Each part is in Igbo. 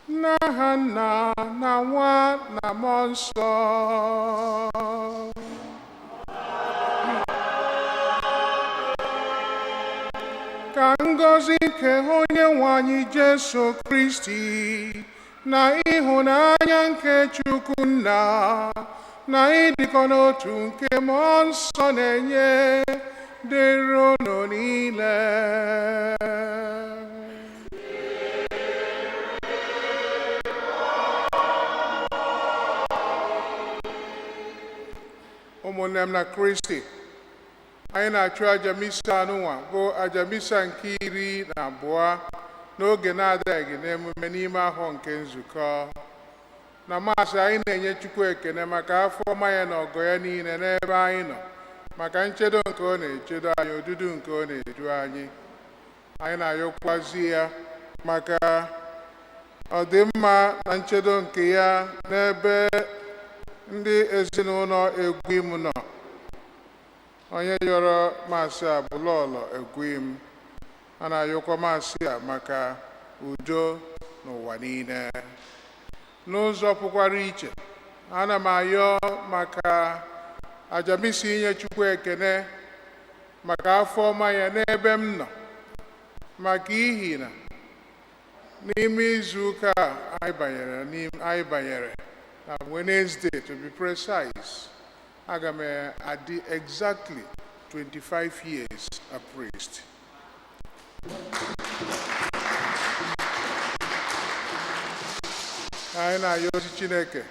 N'aha Nna na Nwa na Mmụọ Nsọ. Ka ngọzi nke Onye nwe anyị Jesu Kristi na ịhụnanya nke Chukwu Nna na ịdịkọ n'otu nke Mmụọ Nsọ na-enye dịrị unu niile. Ụmụnne m na Kristi, anyị na-achụ aja misa anụnwa bụ aja misa nke 12 n'oge na-adịghị n'emume n'ime ahọ nke nzukọ. Na Maasị, anyị na-enye Chukwu ekene maka afọ ọma ya na ọgọ ya niile n'ebe anyị nọ, maka nchedo nke ọ na-echedo anyị, odudu nke ọ na-edu anyị. Anyị na-ayọkwazi ya maka ọdịmma na nchedo nke ya n'ebe ndị ezinụlọ Egwim nọ. Onye yọrọ Maasị a bụ Lọlọ Egwim. A na-ayọkwa Maasị a maka udo n'ụwa niile. N'ụzọ pụkwara iche, ana m ayọ maka aja misa inye Chukwu ekene maka afọ ọma ya n'ebe m nọ, maka ihi na n'ime izu ụka a anyị banyere na Wednesday, to be precise, aga m adị exactly 25 years a priest. Anyị na-ayọ ozi Chineke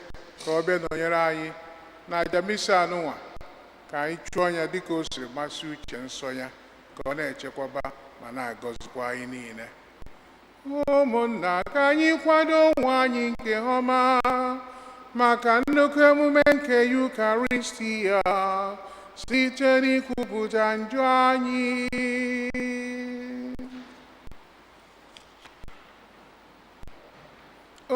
ka ọ bịa nọnyere anyị na aja misa anụnwa, ka anyị chụọ ya dịka o siri masị uche nsọ ya, ka ọ na-echekwaba ma na-agọzikwa anyị niile. Ụmụnna, ka anyị kwado onwe anyị nke ọma maka nnukwu emume nke Yukaristia site n'ikwupụta njọ anyị.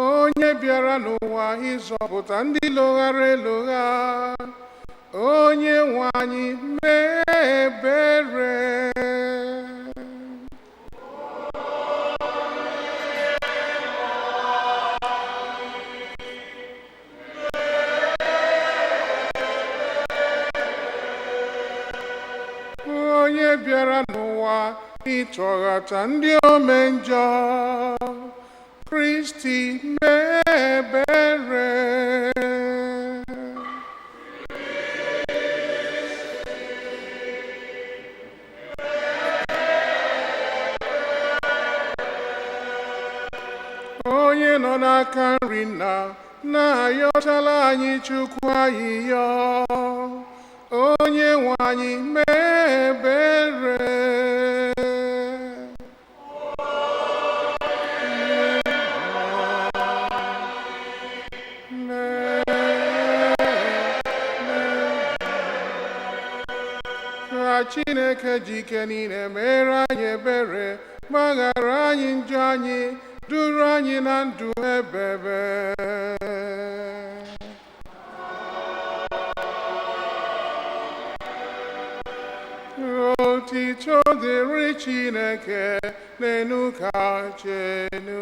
Onye bịara n'ụwa ịzọpụta ndị loghara elogha, Onye nwe anyị mee ebere. Onye bịara n'ụwa ịtọghata ndị ome njọ, Kristi mee ebere. Onye nọ n'aka nri Nna na-ayọtala anyị Chukwu ayịyọ, Onye nwe anyị mee ebere. Ka Chineke ji ike niile mere anyị ebere, gbaghara anyị njọ anyị, duru anyị na ndụ ebebe. Otito dịrị Chineke n'enu kacha enu.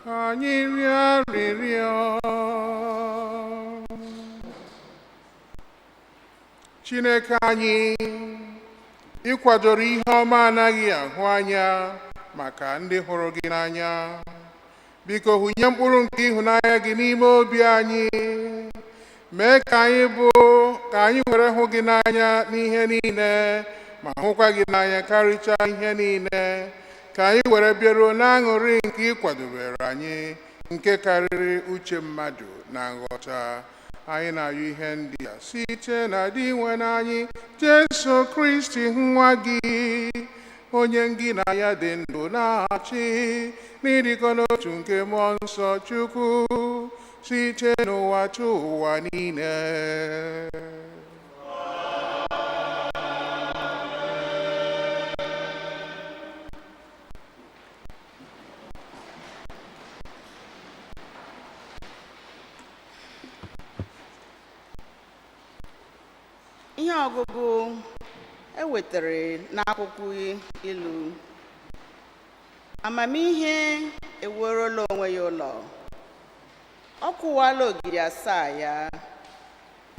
Ka anyị rịọ arịrịọ. Chineke anyị, ị kwadoro ihe ọma anaghị ahụ anya maka ndị hụrụ gị n'anya. Biko, hụnye mkpụrụ nke ịhụnanya gị n'ime obi anyị. Mee ka anyị bụ ka anyị were hụ gị n'anya n'ihe niile, ma hụkwa gị n'anya karịchaa ihe niile, ka anyị were bịaruo n'aṅụrị nke ị kwadobere anyị, nke karịrị uche mmadụ na nghọta. Anyị na-ayọ ihe ndị a site na Dinwenụ anyị Jesu Kristi, nwa gị, onye gị na ya dị ndụ na-achị n'ịdịkọ n'otu nke Mmụọ Nsọ Chukwu, site n'ụwa tụ ụwa niile. Ihe ọgụgụ e wetara n'akwụkwọ Ilu. Amamihe ewuorola onwe ya ụlọ, ọ kụwala ogidi asaa ya,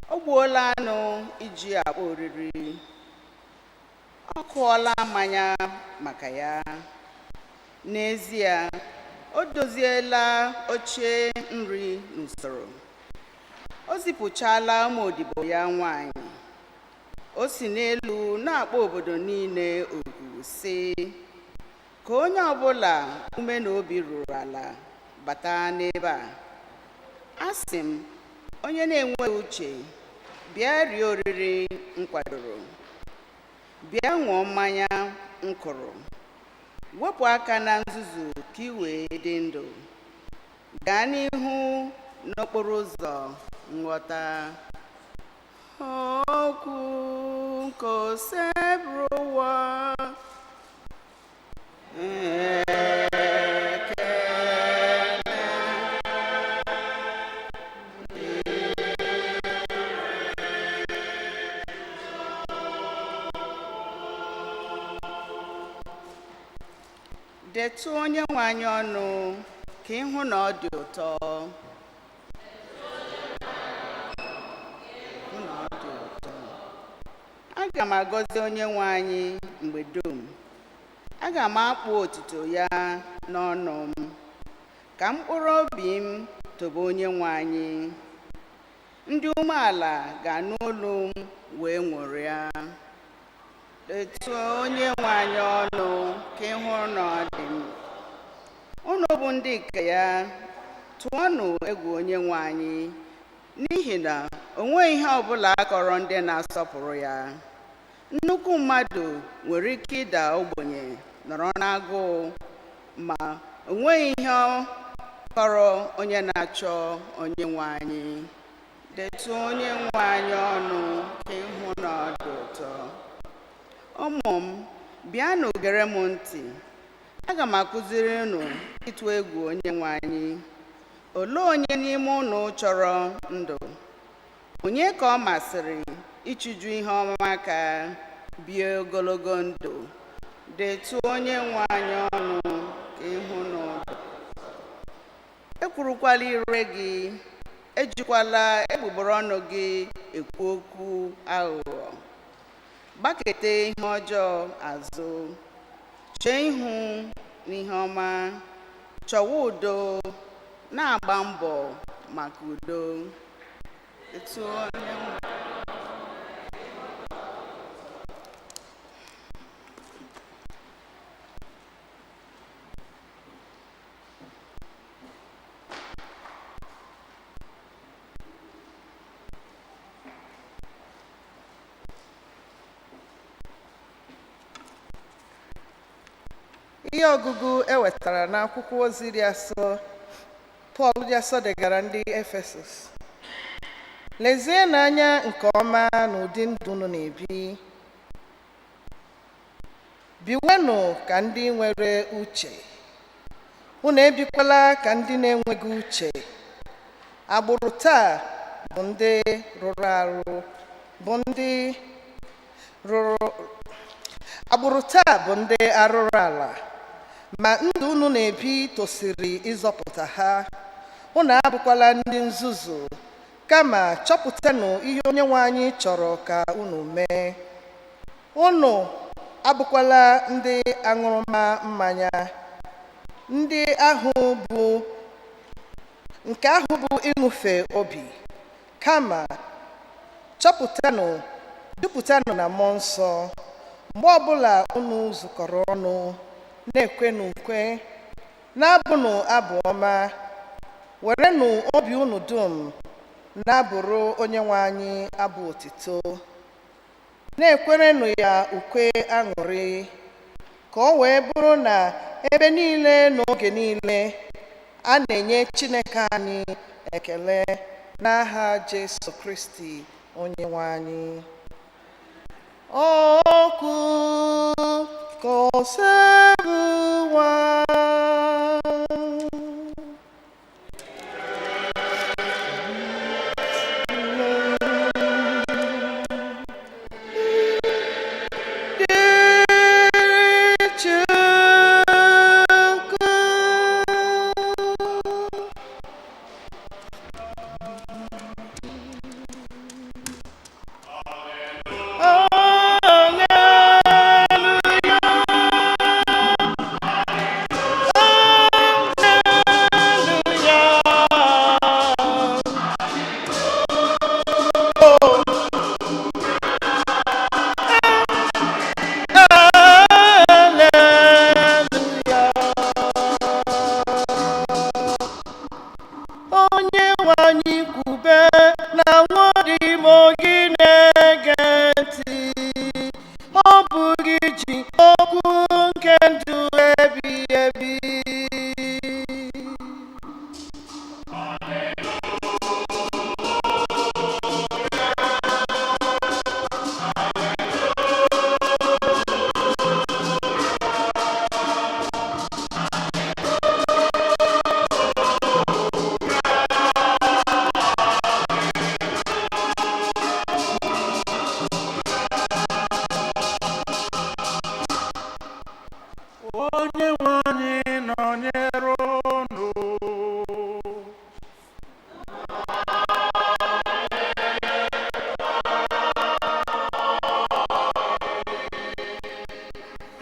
o gbuola anụ iji akpọ oriri, ọ kụọla mmanya maka ya. N'ezie, o doziela oche nri n'usoro, o zipụchala ụmụ odibo ya nwanyị. O si n'elu na-akpọ obodo niile oku, sị, "Ka onye ọbụla ume na obi ruru ala bata n'ebe a." Asị m onye na-enweghị uche, "Bịa rie oriri m kwadoro, bịa ṅụọ mmanya m kụrụ. Wepụ aka na nzuzu ka ị wee dị ndụ. Gaa n'ihu n'okporo ụzọ nghọta." Okwu nke Osebụrụwa. Ekele. Detụ onye nwe anyị ọnụ ka ịhụ na ọ dị ụtọ. Hụ na ọ dị ụtọ. Aga m agọzi onye nwe anyị mgbe dum. Aga m akpụ otuto ya n'ọnụ m. Ka mkpụrụ obi m tobe onye nwe anyị. Ndị umeala ga-anụ olu m wee ṅụrịa. Detụ onye nwe anyị ọnụ ka ịhụ na ọ dị m. Unu bụ ndị nke ya, tụọnụ egwu onye nwe anyị, n'ihi na o nweghị ihe ọbụla kọrọ ndị na-asọpụrụ ya. Nnukwu mmadụ nwere ike ịda ogbenye, nọrọ n'agụụ, ma o nweghị ihe ọ kọrọ onye na-achọ onye nwe anyị. Detụ onye nwe anyị ọnụ ka ịhụ na ọ dị ụtọ. Ụmụ m, bịanụ gere m ntị. Aga m akụziri unu ịtụ egwu onye nwe anyị. Olee onye n'ime unu chọrọ ndụ? Onye ka ọ masịrị ịchụju ihe ọma aka, bie ogologo ndụ? Detụ onye nwe anyị ọnụ ka ịhụ na ọ dị. Ekwurukwala ire gị, ejikwala egbugbere ọnụ gị ekwu okwu aghụghọ. Gbakete ihe ọjọọ azụ, chee ihu n'ihe ọma, chọwa udo, na-agba mbọ maka udo. Etu onye nwe. Ihe ọgụgụ e wetara n'akwụkwọ ozi dị asọ Pọl dị asọ degara ndị Efesọs. Lezienụ anya nke ọma n'ụdị ndụ unu na-ebi. Biwenụ ka ndị nwere uche. Unu ebikwala ka ndị na-enweghị uche. Agbụrụ taa bụ ndị rụrụ arụ, bụ ndị rụrụ agbụrụ taa bụ ndị arụrụ ala. Ma ndụ unu na-ebi tosiri ịzọpụta ha. Unu abụkwala ndị nzuzu, kama chọpụtanụ ihe Onyenwe anyị chọrọ ka unu mee. Unu abụkwala ndị aṅụrụma mmanya, ndị ahụ bụ nke ahụ bụ ịṅụfe obi, kama chọpụtanụ, jupụtanụ na Mmụọ Nsọ. Mgbe ọbụla unu zukọrọ ọnụ, na-ekwenụ ukwe, na-abụnụ abụ ọma, werenụ obi unu dum na-abụrụ Onyenwe anyị abụ otito, na-ekwerenụ ya ukwe aṅụrị, ka ọ wee bụrụ na ebe niile n'oge niile a na-enye Chineke anyị ekele n'aha Jesu Kristi Onyenwe anyị. Okwu ka Osebụwa. Dịrị Chukwu. Hallelujah. Hallelujah. Hallelujah. Onye nwe anyị, kwube na nwadimo gị na-ege ntị. Ọ bụ gị ji okwu nke ndụ ebighị ebi. Onye nwe anyị nọnyere unu.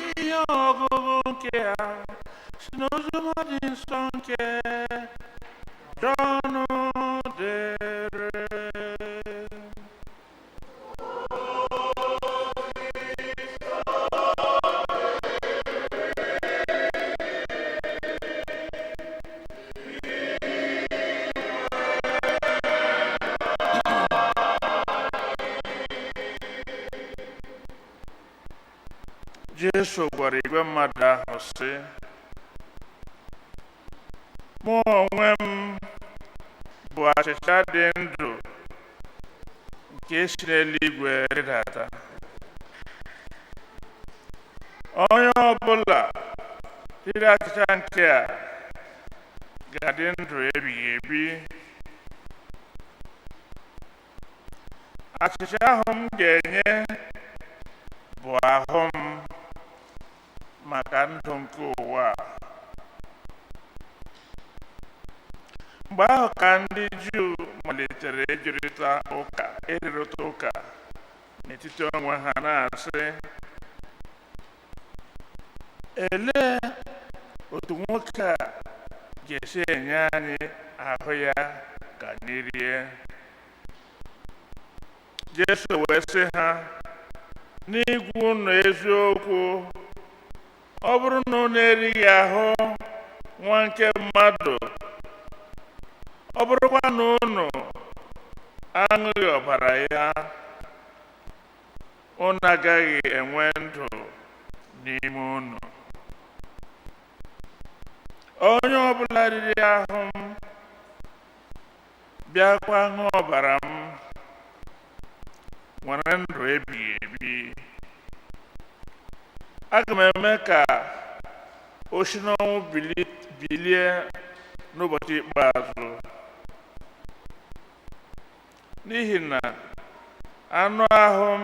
Ihe ọgụgụ nke a si n'oziọma dị nsọ nke Jọn dere. Jesu gwara igwe mmadụ ahụ sị, "Mụ onwe m bụ achịcha dị ndụ nke si n'eluigwe rịdata. Onye ọbụla riri achịcha nke a ga-adị ndụ ebighị ebi. Achịcha ahụ m ga-enye bụ ahụ m maka ndụ nke ụwa a." Mgbe ahụ ka ndị Juu malitere ịjụrịta ụka, ịrịrịta ụka n'etiti onwe ha na-asị, "Elee otu nwoke a ga-esi enye anyị ahụ ya ka anyị rie?" Jesu wee sị ha, "N'ịgwa unu eziokwu, ọ bụrụ na unu erighị ahụ nwa nke mmadụ, ọ bụrụkwa na unu aṅụghị ọbara ya, unu agaghị enwe ndụ n'ime unu. Onye ọbụla riri ahụ m, bịakwa ṅụọ ọbara m, nwere ndụ ebighị ebi. Aga m eme ka o si n'ọnwụ bilie n'ụbọchị ikpeazụ, n'ihi na anụ ahụ m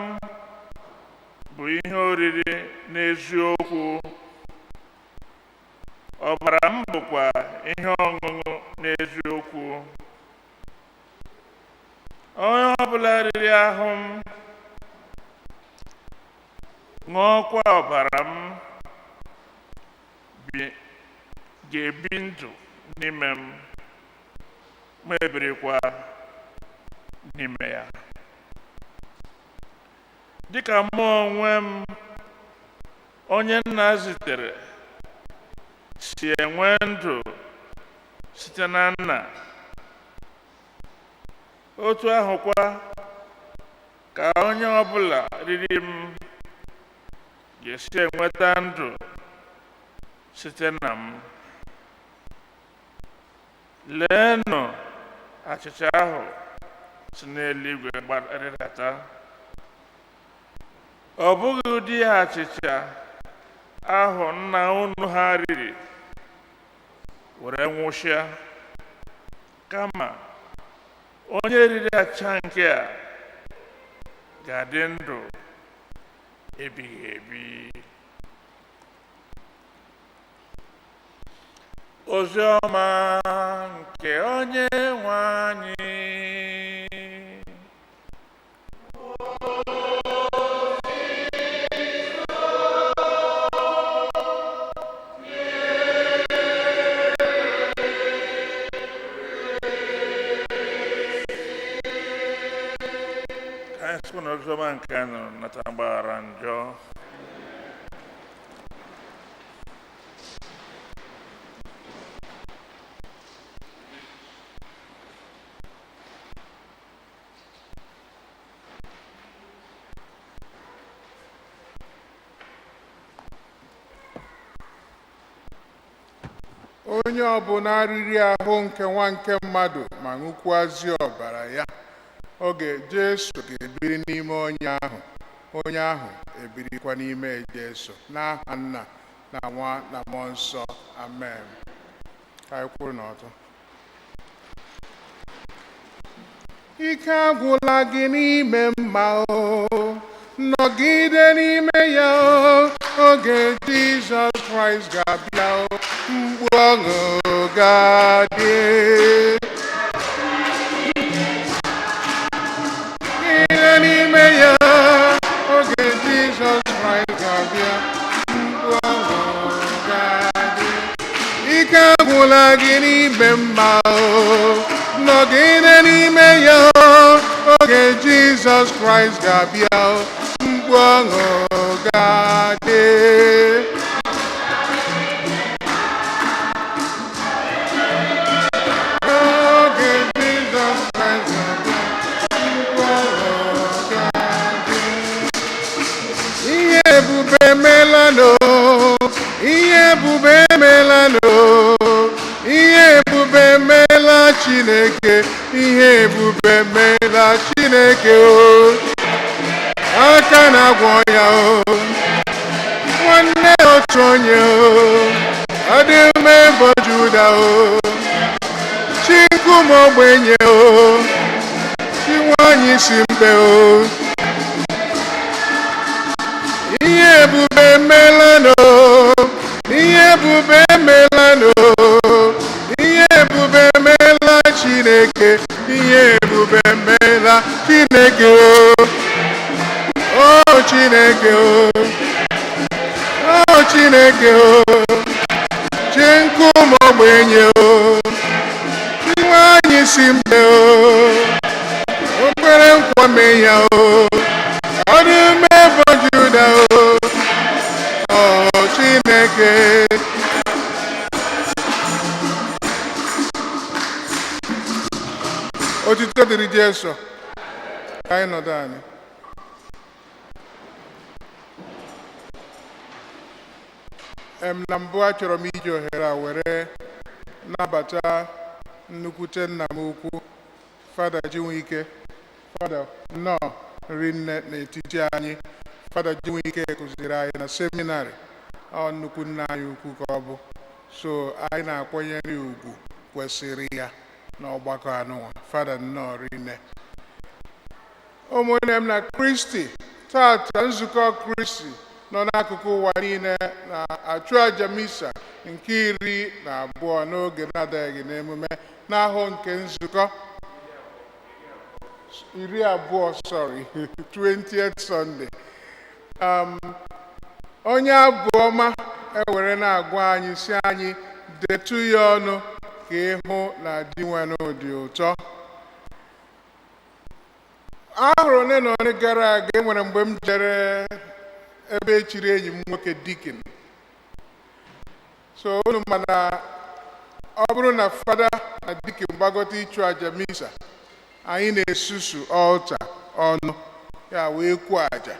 bụ ihe oriri n'eziokwu. Ọbara m bụkwa ihe ọṅụṅụ n'eziokwu. Onye ọbụla riri ahụ m, ṅụọkwa ọbara m ga-ebi ndụ n'ime m, ma ebirikwa n'ime ya. Dịka mụ onwe m, onye nna zitere, si enwe ndụ site na nna, otu ahụkwa ka onye ọbụla riri m ga-esi enweta ndụ site na m. Leenụ achịcha ahụ si n'eluigwe rịdata. Ọ bụghị ụdị achịcha ahụ nna unu ha riri were nwụsịa, kama onye riri achịcha nke a ga-adị ndụ ebighị ebi. Ozi ọma nke onye nwe anyị. Ka anyị sịkwa na ozi ọma nke anyị nụrụ nata mgbaghara njọ. Onye ọbụla riri ahụ nke nwa nke mmadụ ma ṅụkwuazị ọbara ya, oge Jesu ga-ebiri n'ime onye ahụ, onye ahụ ebirikwa n'ime Jesu. N'aha Nna na Nwa na Mmụọ Nsọ, amen. Ka anyị kwụrụ n'ọtọ. Ike agwụla gị n'ime mma o, nọgide n'ime ya o, oge Jizọs Kraịst ga-abịa o, mkpu ọṅụ ga-adị. Nọgide n'ime ya, oge Jizọs Kraịst ga-abịa, mkpu ọṅụ ga-adị. Ike agwụla gị n'ime mma o, nọgide n'ime ya o, oge Jizọs Kraịst ga-abịa o, mkpu ọṅụ ga-adị. Oge Jizọs Kraịst ga-abịa, mkpu ọṅụ ga-adị. Ihe ebube emelanụ, ihe ebube emelanụ, ihe ebube emela Chineke, ihe ebube emela Chineke o. Aka na-agwọ ya o, nwanne otu onye o, ọdụm ebo Juda o, chi nkume ogbenye o, chi nwanyị si mbe o. Ihe ebube emelanụ, ihe ebube emelanụ, ihe ebube emela Chineke, ihe ebube emela Chineke o. O Chineke o, o Chineke o, chi nkume ogbenye o, chi nwanyị si mbe o, o kwere nkwa mee ya o, ọdụm ebo Juda o, o Chineke. Otito dịrị Jesu. Ka anyị nọdụ anyị. Na mbụ achọrọ m iji ohere a were nabata nnukwute nna m ukwu, Fada Chinwike. Fada, nnọọ rinne n'etiti anyị. Fada Chinwike kụziri anyị na seminarị. Ọ nnukwu nna anyị ukwu ka ọ bụ, so anyị na-akwanyere ya ugwu kwesịrị ya n'ọgbakọ anụnwa. Fada, nnọọ rinne. Ụmụnne m na Kristi, tata nzukọ Kristi nọ n'akụkụ ụwa niile na-achụ aja misa Nke 12 n'oge na-adịghị n'emume n'ahọ nke nzukọ, 20, sorry, 20th Sunday. Onye abụ ọma ewere na-agwa anyị, si anyị detụ ya ọnụ ka ịhụ na Dinwenụ dị ụtọ. Ahụrụ ole na ole gara aga, enwere mgbe m jere ebe echiri enyi m nwoke deacon. So unu mana ọ bụrụ na fada na deacon gbagota ịchụ aja misa, anyị na-esusu altar ọnụ ya wee kwuo aja.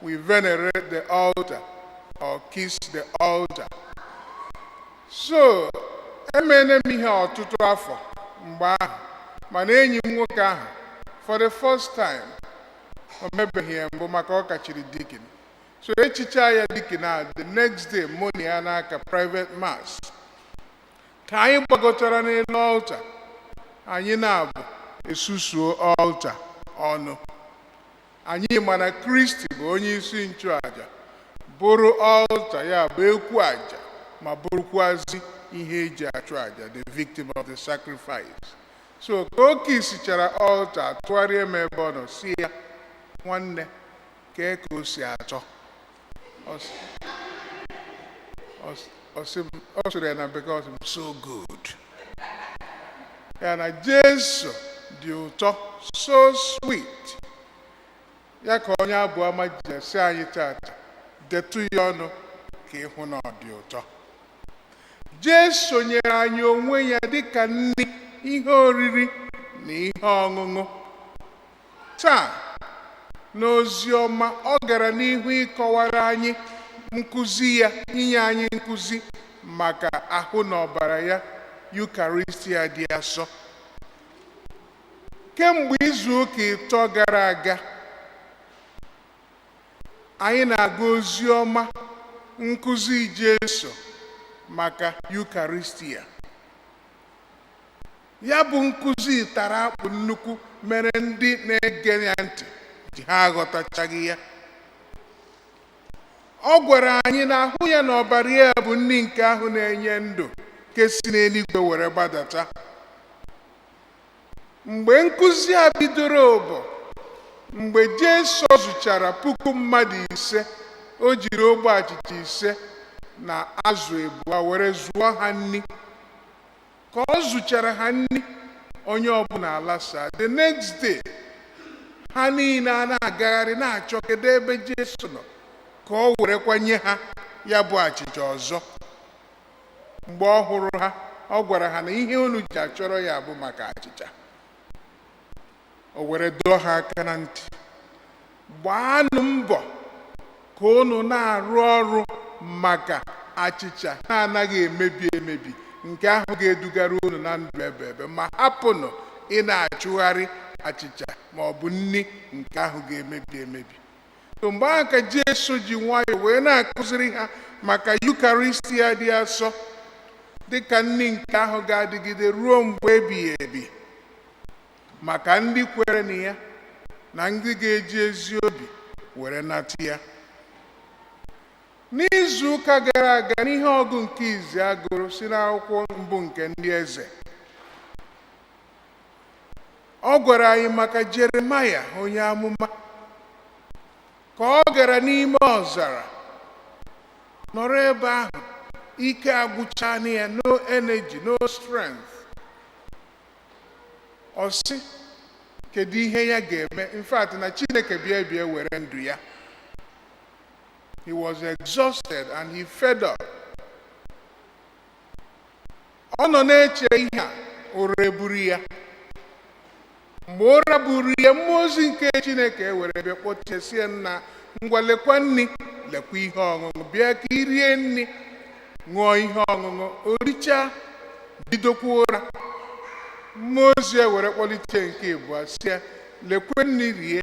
We venerate the altar or kiss the altar. So emene m ihe ọtụtụ afọ mgbe ahụ, mana enyi m nwoke ahụ, for the first time, o mebeghị ya mbụ maka ọ kachiri deacon. So echicha ya deacon a, the next day mụ na ya n'aka private mass, ka anyị gbagotara n'elu altar, anyị na-abụ esusuo altar ọnụ. Anyị mana Kristi bụ onye isi nchụaja, bụrụ altar, ya bụ ekwu aja, ma bụrụkwazị ihe eji achụ aja, the victim of the sacrifice. So ka oke isichara altar, tụgharịa m ebe ọ nọ, si ya, "Nwanne, kee ka o si atọ?" Ọ sị m, ọ sịrị ya na bekee, ọ sị m, "So good." Ya na Jesu dị ụtọ, so sweet. Ya ka onye abụ ọma ji esi anyị tata detụ ya ọnụ ka ịhụ na ọ dị ụtọ. Jesu nyere anyị onwe ya dịka nri, ihe oriri na ihe ọṅụṅụ. Taa n'ozi ọma, ọ gara n'ihu ịkọwara anyị nkụzi ya, inye anyị nkụzi maka ahụ na ọbara ya, Yukaristia dị asọ. Kemgbe izu ụka 3 gara aga, anyị na-agụ ozi ọma, nkụzi Jesu maka Yukaristia. Ya bụ nkụzi tara akpụ nnukwu, mere ndị na-ege ya ntị ji ha aghọtachaghị ya. Ọ gwara anyị na ahụ ya na ọbara ya bụ nri nke ahụ na-enye ndụ, nke si n'eluigwe were gbadata. Mgbe nkụzi a bidoro bụ mgbe Jesu zụchara 5,000. O jiri ogbe achịcha 5 na azụ ebua were zụọ ha nri. Ka ọ zụchara ha nri, onye ọbụla alasa. The next day, ha niile a na-agagharị na-achọ kedu ebe Jesu nọ, ka ọ werekwa nye ha ya bụ achịcha ọzọ. Mgbe ọ hụrụ ha, ọ gwara ha na ihe unu ji achọrọ ya bụ maka achịcha. O were dọọ ha aka na ntị, "Gbaanụ mbọ ka unu na-arụ ọrụ maka achịcha na-anaghị emebi emebi, nke ahụ ga-edugara unu na ndụ ebe ebe, ma hapụnụ ị na-achụgharị achịcha ma ọ bụ nri nke ahụ ga-emebi emebi." So mgbe ahụ ka Jesu ji nwayọọ wee na-akụziri ha maka Yukaristia dị asọ, dịka nri nke ahụ ga-adịgide ruo mgbe ebighị ebi maka ndị kwere na ya na ndị ga-eji ezi obi were nata ya. N'izu ụka gara aga, n'ihe ọgụ nke izi agụrụ si n'akwụkwọ mbụ nke Ndị Eze, ọ gwara anyị maka Jeremaya onye amụma, ka ọ gara n'ime ọzara nọrọ ebe ahụ, ike agwụchana ya, no energy, no strength. Ọ sị kedu ihe ya ga-eme? In fact, na Chineke bịa bịa were ndụ ya. He was exhausted and he fed up. Ọ nọ na-eche ihe a, ụra eburu ya. Mgbe ụra buru ya, mmụọ ozi nke Chineke were bịa kpọchie, sie nna, "Ngwa, lekwa nri, lekwa ihe ọṅụṅụ, bịa ka i rie nri, ṅụọ ihe ọṅụṅụ." O richaa, bidokwa ụra. Mmụọ ozi e were kpọlite nke ịbụọ, sị ya, "Lekwe nri rie,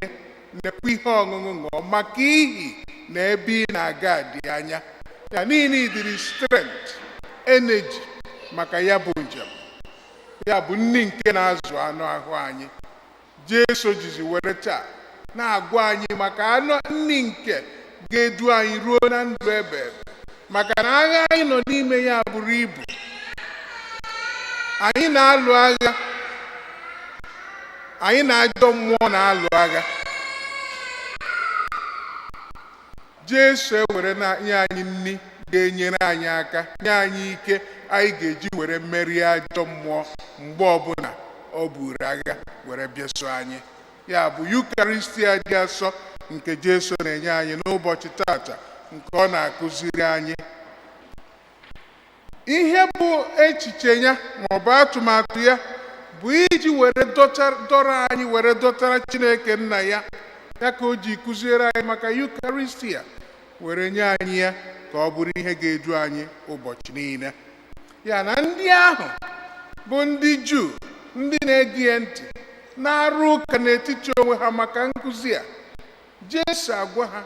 lekwa ihe ọṅụṅụ ṅụọ, maka ihi na ebe ị na-aga dị anya." Ya niile idiri strength, energy maka ya bụ njem. Ya bụ nri nke na-azụ anụ ahụ anyị. Jesu jizi were taa na-agwa anyị maka anụ nri nke ga-edu anyị ruo na ndụ ebe ebe. Maka na agha anyị nọ n'ime ya buru ibu. Anyị na-alụ agha, anyị na ajọ mmụọ na-alụ agha. Jesu ewere na nye anyị nni ga-enyere anyị aka, nye anyị ike anyị ga-eji were merie ajọ mmụọ mgbe ọbụla ọ buru agha were bịaso anyị. Ya bụ Yukaristia dị asọ nke Jesu na-enye anyị n'ụbọchị tata, nke ọ na-akụziri anyị. Ihe bụ echiche ya ma ọ bụ atụmatụ ya bụ iji were dọrọ anyị were dọtara Chineke Nna ya. Ya ka o ji kụziere anyị maka Yukaristia, were nye anyị ya ka ọ bụrụ ihe ga-edu anyị ụbọchị niile. Ya na ndị ahụ bụ ndị Juu, ndị na-ege ya ntị, na-arụ ụka n'etiti onwe ha maka nkụzi a. Jesu agwa ha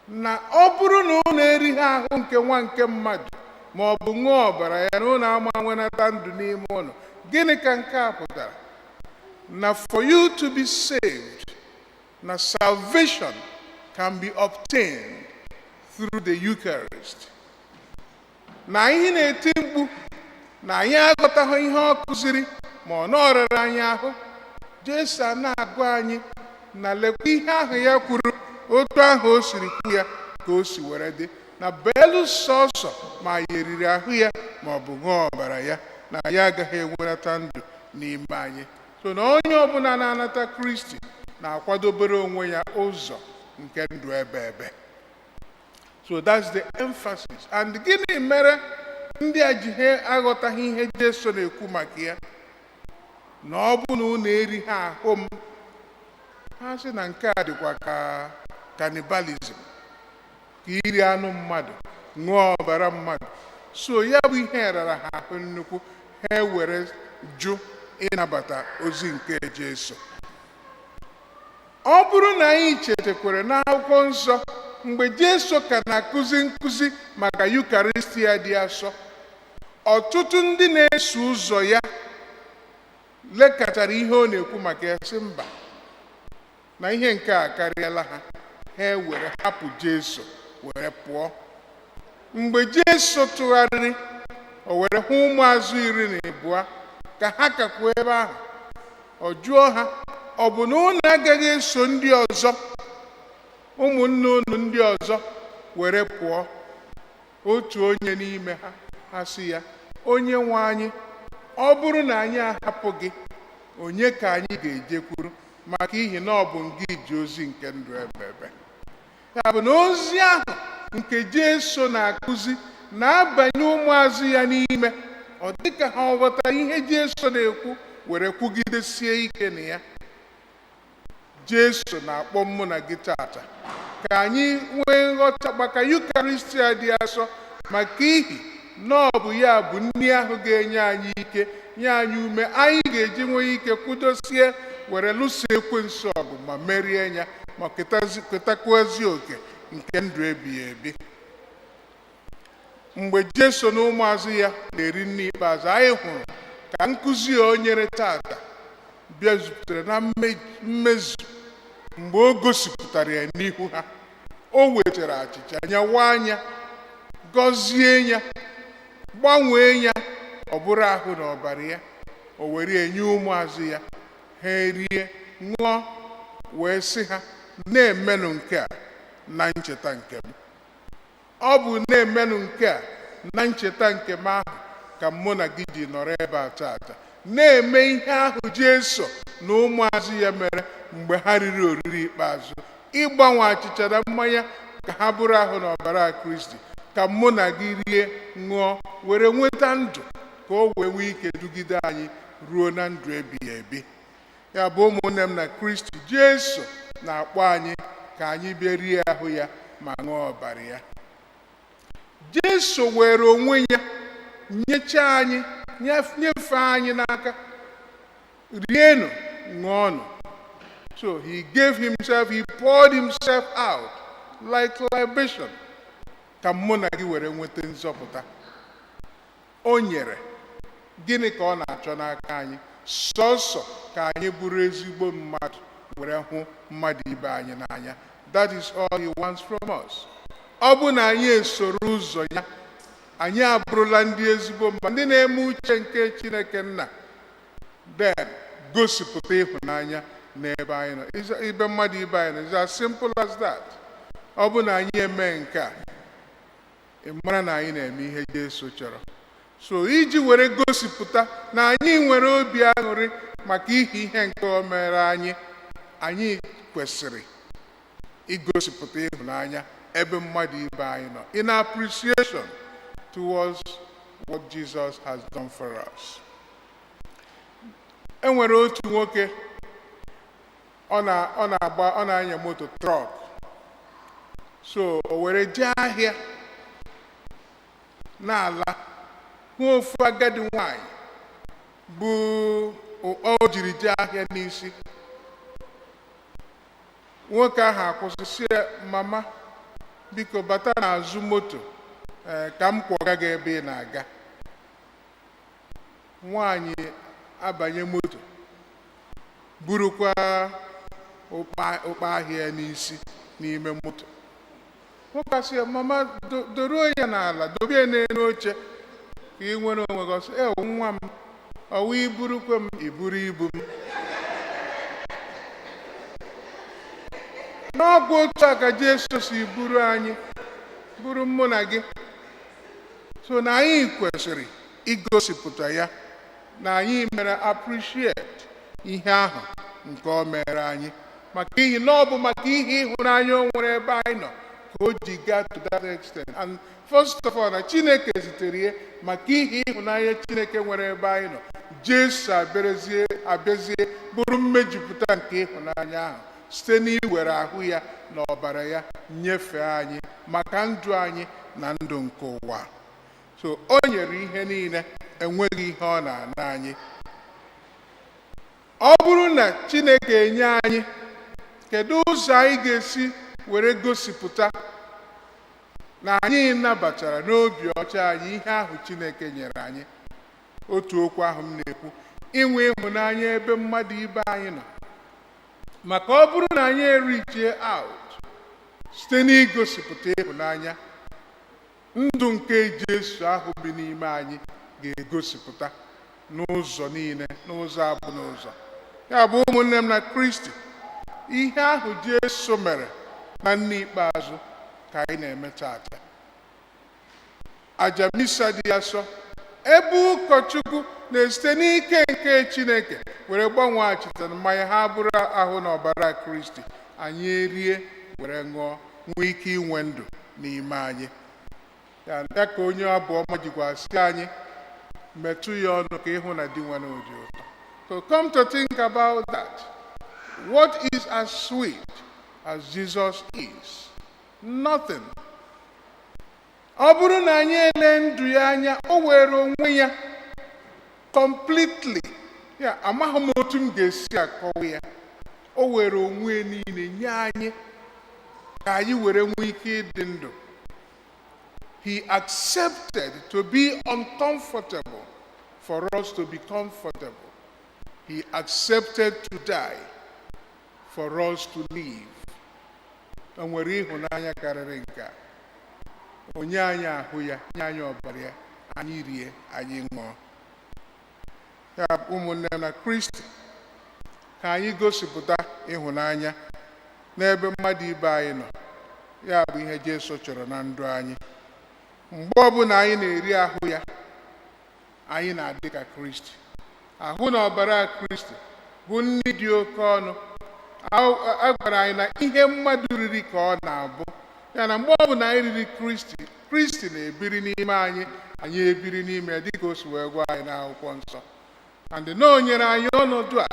na ọ bụrụ na unu erighị ahụ nke nwa nke mmadụ ma ọ bụ ṅụọ ọbara ya, na unu ama nwenata ndụ n'ime ụnụ. Gịnị ka nke a pụtara? Na for you to be saved, na salvation can be obtained through the Eucharist. Na anyị na-eti mkpu na anyị aghọtaghị ihe ọ kụziri, ma ọ nọrịrị anyị ahụ. Jesu a na-agwa anyị na lekwa ihe ahụ ya kwuru, otu ahụ o siri kwu ya ka o si were dị, na belu sọsọ ma ya eriri ahụ ya ma ọ bụ ṅụọ ọbara ya, na ya agaghị enwenata ndụ n'ime anyị. So na onye ọbụla na-anata Kristi na-akwadobere onwe ya ụzọ nke ndụ ebe ebe. So that's the emphasis. And gịnị mere ndị a ji ha aghọtaghị ihe Jesu na-ekwu maka ya, na ọ bụ na unu erighị ahụ m? Ha sị na nke a dịkwa ka cannibalism, ka iri anụ mmadụ, ṅụọ ọbara mmadụ. So ya bụ ihe rara ha ahụ nnukwu, ha were jụ ịnabata ozi nke Jesu. Ọ bụrụ na anyị chetakwere n'akwụkwọ nsọ, mgbe Jesu ka na-akụzi nkụzi maka Yukaristia dị asọ, ọtụtụ ndị na-eso ụzọ ya lekọtara ihe ọ na-ekwu maka ya, sị mba, na ihe nke a karịala ha. Ha were hapụ Jesu were pụọ. Mgbe Jesu tụgharịrị, o were hụ ụmụazụ 12 ka ha kakwa ebe ahụ. Ọ jụọ ha, ọ bụ na unu agaghị eso ndị ọzọ, ụmụnne unu ndị ọzọ, were pụọ? Otu onye n'ime ha, ha sị ya, "Onye nwe anyị, ọ bụrụ na anyị ahapụ gị, onye ka anyị ga-ejekwuru? Maka ihi na ọ bụ ngị ji ozi nke ndụ ebe ebe." Ya bụ na ozi ahụ nke Jesu na-akụzi na-abanye ụmụazụ ya n'ime. Ọ dịka ha ọ ghọtara ihe Jesu na-ekwu were kwugidesie ike na ya. Jesu na-akpọ mụ na gị tata ka anyị nwee nghọta maka Yukaristia dị asọ, maka ihi na ọ bụ ya bụ nri ahụ ga-enye anyị ike, nye anyị ume anyị ga-eji nwee ike kwudosie were lụso ekwensu ọgụ ma merie ya, ma ketakwuezi oke nke ndụ ebighị ebi. Mgbe Jesu na ụmụazụ ya na-eri nri ikpeazụ, anyị hụrụ ka nkụzi o nyere tata bịazutere na mmezu mgbe o gosipụtara ya n'ihu ha. O wetara achịcha, nyawa anya, gọzie ya, gbanwee ya ọ bụrụ ahụ na ọbara ya. O were enye ụmụazụ ya, ha erie, ṅụọ, wee sị ha, "Na-emenụ nke a na ncheta nke m." Ọ bụ na-emenụ nke a na ncheta nke m ahụ ka mụ na gị ji nọrọ ebe a tata, na-eme ihe ahụ Jesu na ụmụazụ ya mere mgbe ha riri oriri ikpeazụ, ịgbanwe achịcha na mmanya ka ha bụrụ ahụ na ọbara Kristi, ka mụ na gị rie, ṅụọ, were nweta ndụ, ka o wee nwee ike dugide anyị ruo na ndụ ebighị ebi. Ya bụ, ụmụnne m na Kristi, Jesu na-akpọ anyị ka anyị bịa rie ahụ ya ma ṅụọ ọbara ya. Jesu were onwe ya nyechaa anyị, nyefee anyị n'aka, "Rienụ, ṅụọnụ." So he gave himself, he poured himself out like libation, ka mụ na gị were nweta nzọpụta. O nyere. Gịnị ka ọ na-achọ n'aka anyị? Sọsọ ka anyị bụrụ ezigbo mmadụ, were hụ mmadụ ibe anyị n'anya. That is all he wants from us. Ọ bụ na anyị esoro ụzọ ya, anyị abụrụla ndị ezigbo mba, ndị na-eme uche nke Chineke Nna. Then gosipụta ịhụnanya n'ebe anyị nọ, ibe mmadụ ibe anyị nọ. It's as simple as that. Ọ bụ na anyị eme nke a, ị mara na anyị na-eme ihe Jesu chọrọ. So iji were gosipụta na anyị nwere obi aṅụrị maka ihe nke o mere anyị, anyị kwesịrị igosipụta ịhụnanya ebe mmadụ ibe anyị nọ, in appreciation towards what Jesus has done for us. E nwere otu nwoke, ọ na-agba, ọ na-anya moto truck. So o were jee ahịa na-ala, hụ ofu agadi nwanyị bụ o jiri jee ahịa n'isi. Nwoke ahụ akwụsị, sị ya, "Mama, biko bata n'azụ moto, ee, ka m kwọga gị ebe ị na-aga." Nwaanyị abanye moto, burukwa ụkpa ahịa ya n'isi n'ime moto. Nwoke asị ya, "Mama, doruo ya n'ala, dobe ya n'elu oche ka ị nwere onwe gị." Ọ sị, "E, nwa m, ọwa iburukwe m iburu ibu m." N'ọgwụ otu a ka Jesu si buru anyị, buru mụ na gị. So na anyị kwesịrị igosipụta ya na anyị mere appreciate ihe ahụ nke o mere anyị, maka ihi na ọ bụ maka ihe ịhụnanya o nwere ebe anyị nọ ka o ji gaa to that extent. And first of all, na Chineke zitere ya maka ihe ịhụnanya Chineke nwere ebe anyị nọ. Jesu abịazie abịazie bụrụ mmejupụta nke ịhụnanya ahụ site n'iwere ahụ ya na ọbara ya nyefee anyị maka ndụ anyị na ndụ nke ụwa. So o nyere ihe niile, enweghị ihe ọ na-ana anyị. Ọ bụrụ na Chineke enye anyị, kedu ụzọ anyị ga-esi were gosipụta na anyị nabatara n'obi ọcha anyị ihe ahụ Chineke nyere anyị? Otu okwu ahụ m na-ekwu, inwe ịhụnanya ebe mmadụ ibe anyị nọ, maka ọ bụrụ na anyị erichie out site n'igosipụta ịhụnanya, ndụ nke Jesu ahụ bi n'ime anyị ga-egosipụta n'ụzọ niile, n'ụzọ abụ n'ụzọ ya. Bụ ụmụnne m na Kristi, ihe ahụ Jesu mere na nne ikpeazụ ka anyị na-eme tata, aja misa dị asọ, ebe ụkọchukwu na-esite n'ike nke Chineke were gbanwee achịcha na mmanya, ha bụrụ ahụ na ọbara Kristi. Anyị erie were ṅụọ, nwee ike inwe ndụ n'ime anyị. Ya ka onye abụ ọma jikwa sị anyị metụ ya ọnụ ka ịhụ na Dinwenụ dị ụtọ. So come to think about that, what is as sweet as Jesus is? Nothing. Ọ bụrụ na anyị ele ndụ ya anya, o were onwe ya completely. Ya amaghị m otu m ga-esi akọwa ya. O were onwe ya niile nye anyị ka anyị were nwee ike ịdị ndụ. He accepted to be uncomfortable for us to be comfortable. He accepted to die for us to live. O nwere ịhụnanya karịrị nke a? Onye anyị ahụ ya, nye anyị ọbara ya, anyị rie, anyị ṅụọ ya. Ụmụnne m na Kristi, ka anyị gosipụta ịhụnanya n'ebe mmadụ ibe anyị nọ. Ya bụ ihe Jesu chọrọ na ndụ anyị. Mgbe ọbụla anyị na-eri ahụ ya, anyị na-adị ka Kristi. Ahụ na ọbara Kristi bụ nri dị oke ọnụ. A gwara anyị na ihe mmadụ riri ka ọ na-abụ ya. Na mgbe ọbụla anyị riri Kristi, Kristi na-ebiri n'ime anyị, anyị ebiri n'ime ya, dịka o si wee gwa anyị n'akwụkwọ nsọ. And na o nyere anyị ọnọdụ a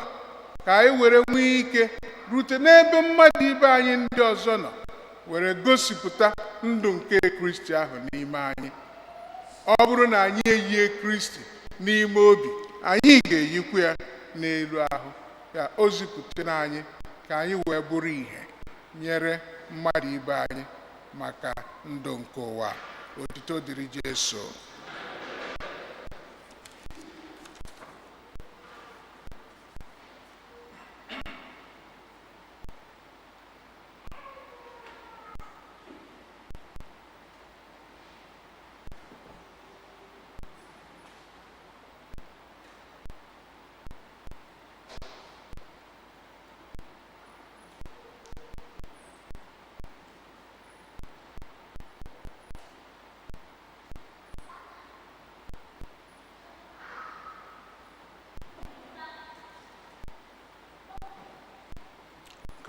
ka anyị were nwee ike rute n'ebe mmadụ ibe anyị ndị ọzọ nọ, were gosipụta ndụ nke Kristi ahụ n'ime anyị. Ọ bụrụ na anyị eyie Kristi n'ime obi, anyị ga-eyikwa ya n'elu ahụ ya. O zipụtara anyị ka anyị wee bụrụ ìhè nyere mmadụ ibe anyị maka ndụ nke ụwa. Otuto dịrị Jesu.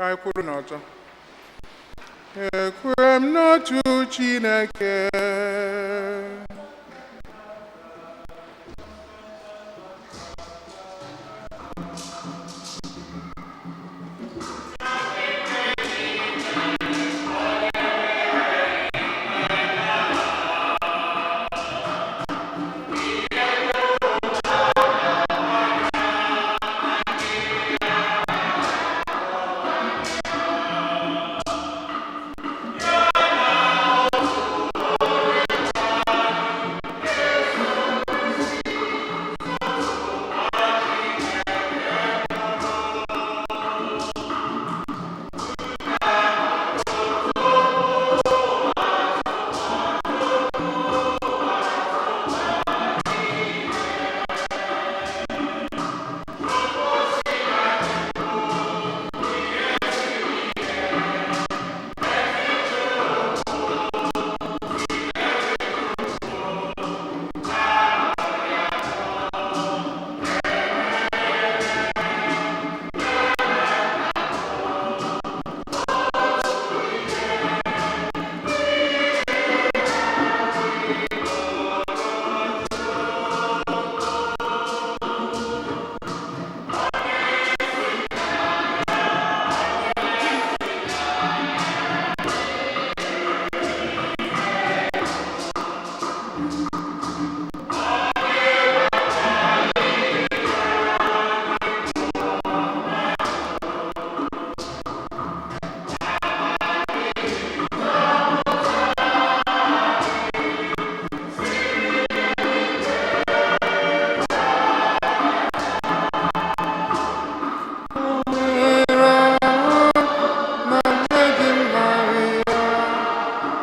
Ka anyị kwuru n'ọtọ. Ekwe m n'otu Chineke, na Virgin Maria,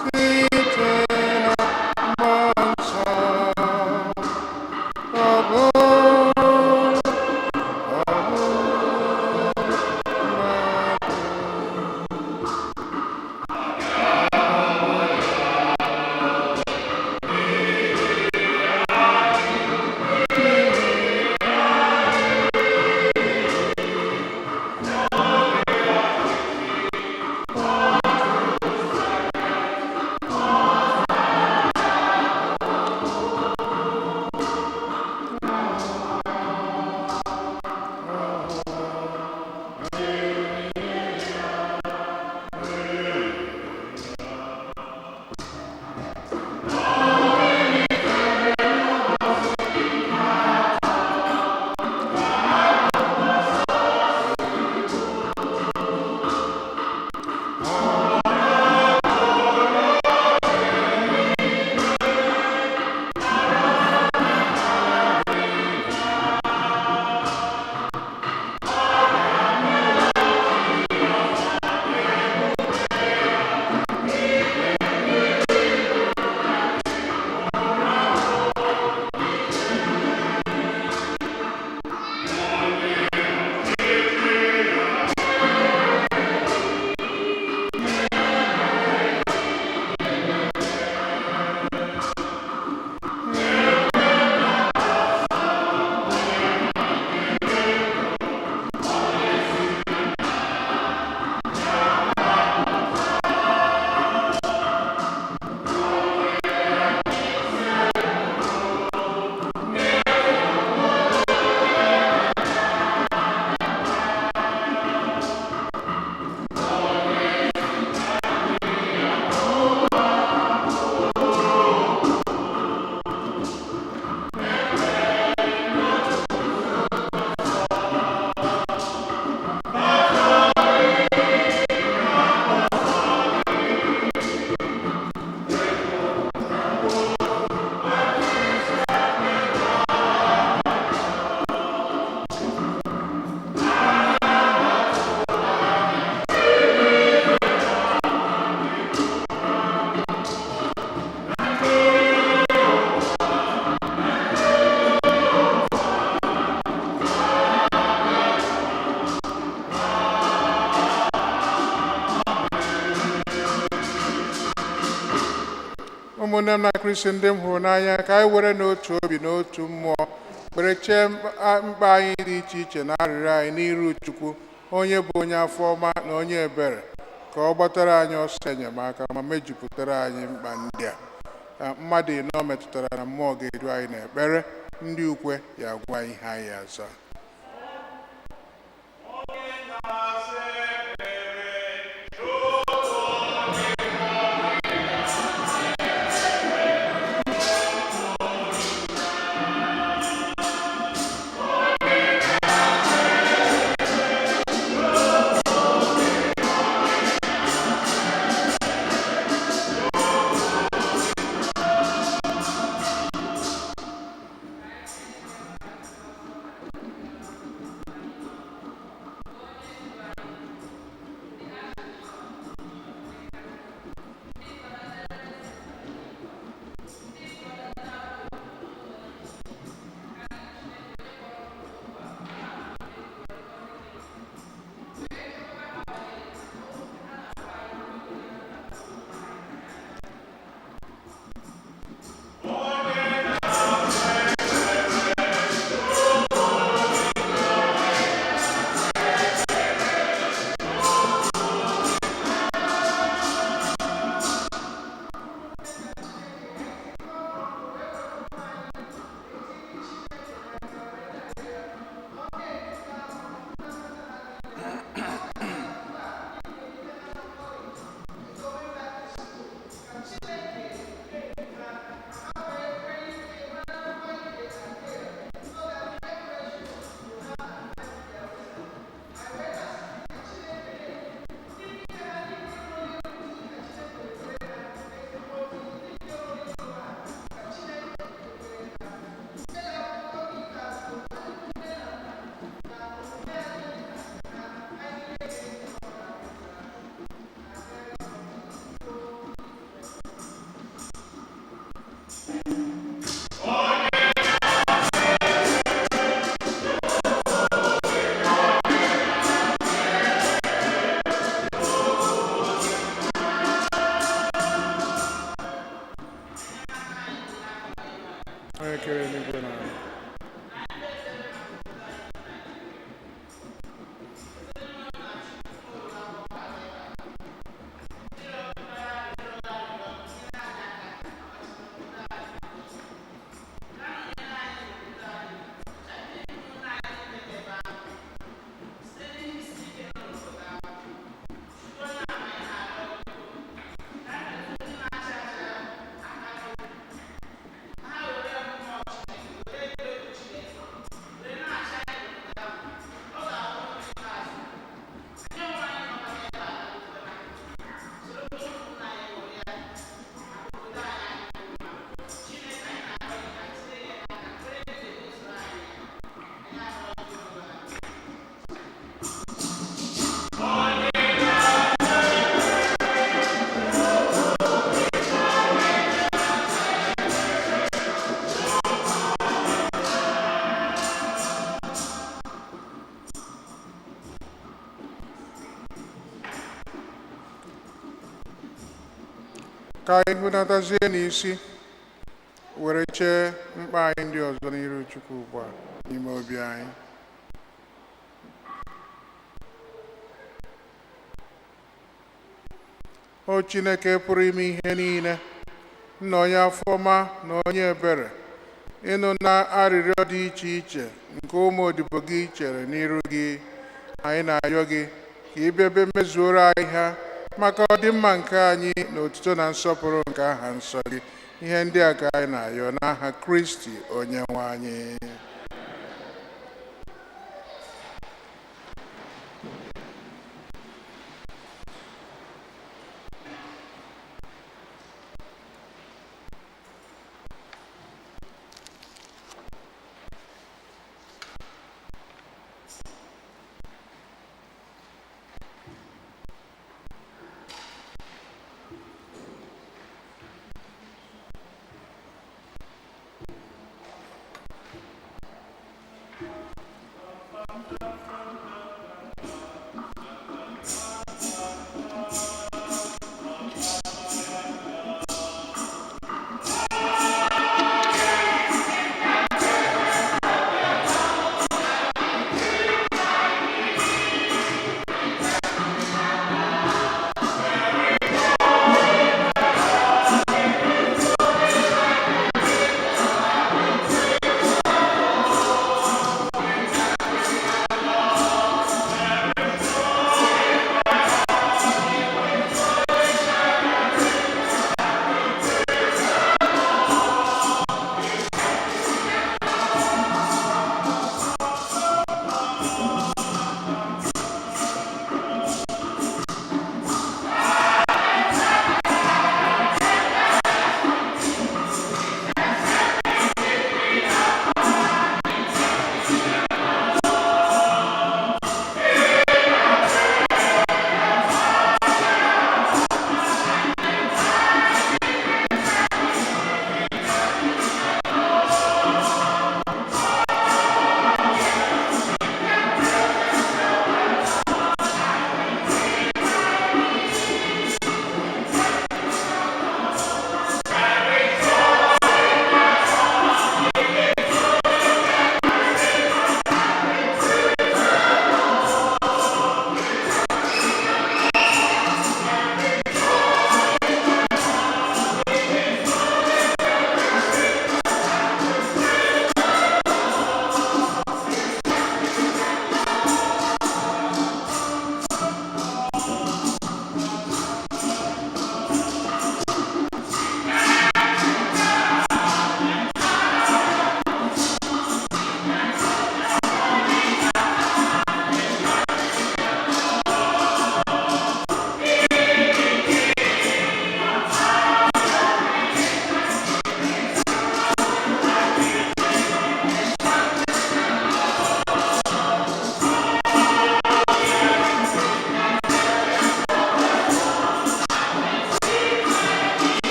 site na Mmụọ Nsọ, ọ bụ mmadụ. Ụmụnne m na Kristi ndị m hụrụ n'anya, ka anyị were n'otu obi n'otu mmụọ were chee mkpa anyị dị iche iche na arịrịọ anyị n'iru Chukwu. Onye bụ onye afọ ọma na onye ebere, ka ọ gbatara anyị ọsọ enyemaka ma mejupụtara anyị mkpa ndị a. Ka mmadụ ịnọ metụtara na mmụọ ga-edu anyị n'ekpere, ndị ukwe ya agwa anyị ihe anyị aza. Onye kere eluigwe na ala. Ka anyị hụnatazie n'isi were chee mkpa anyị ndị ọzọ n'iru Chukwu ugbu a n'ime obi anyị. O Chineke pụrụ ime ihe niile, nna onye afọ ọma na onye ebere, ịnụ na arịrịọ dị iche iche nke ụmụ odibo gị chere n'iru gị, anyị na-arịọ gị ka ị bịa bịa mezuoro anyị ha maka ọdịmma nke anyị na otuto na nsọpụrụ nke aha nsọ gị. Ihe ndị a ka anyị na-arịọ n'aha Kristi onye nwe anyị.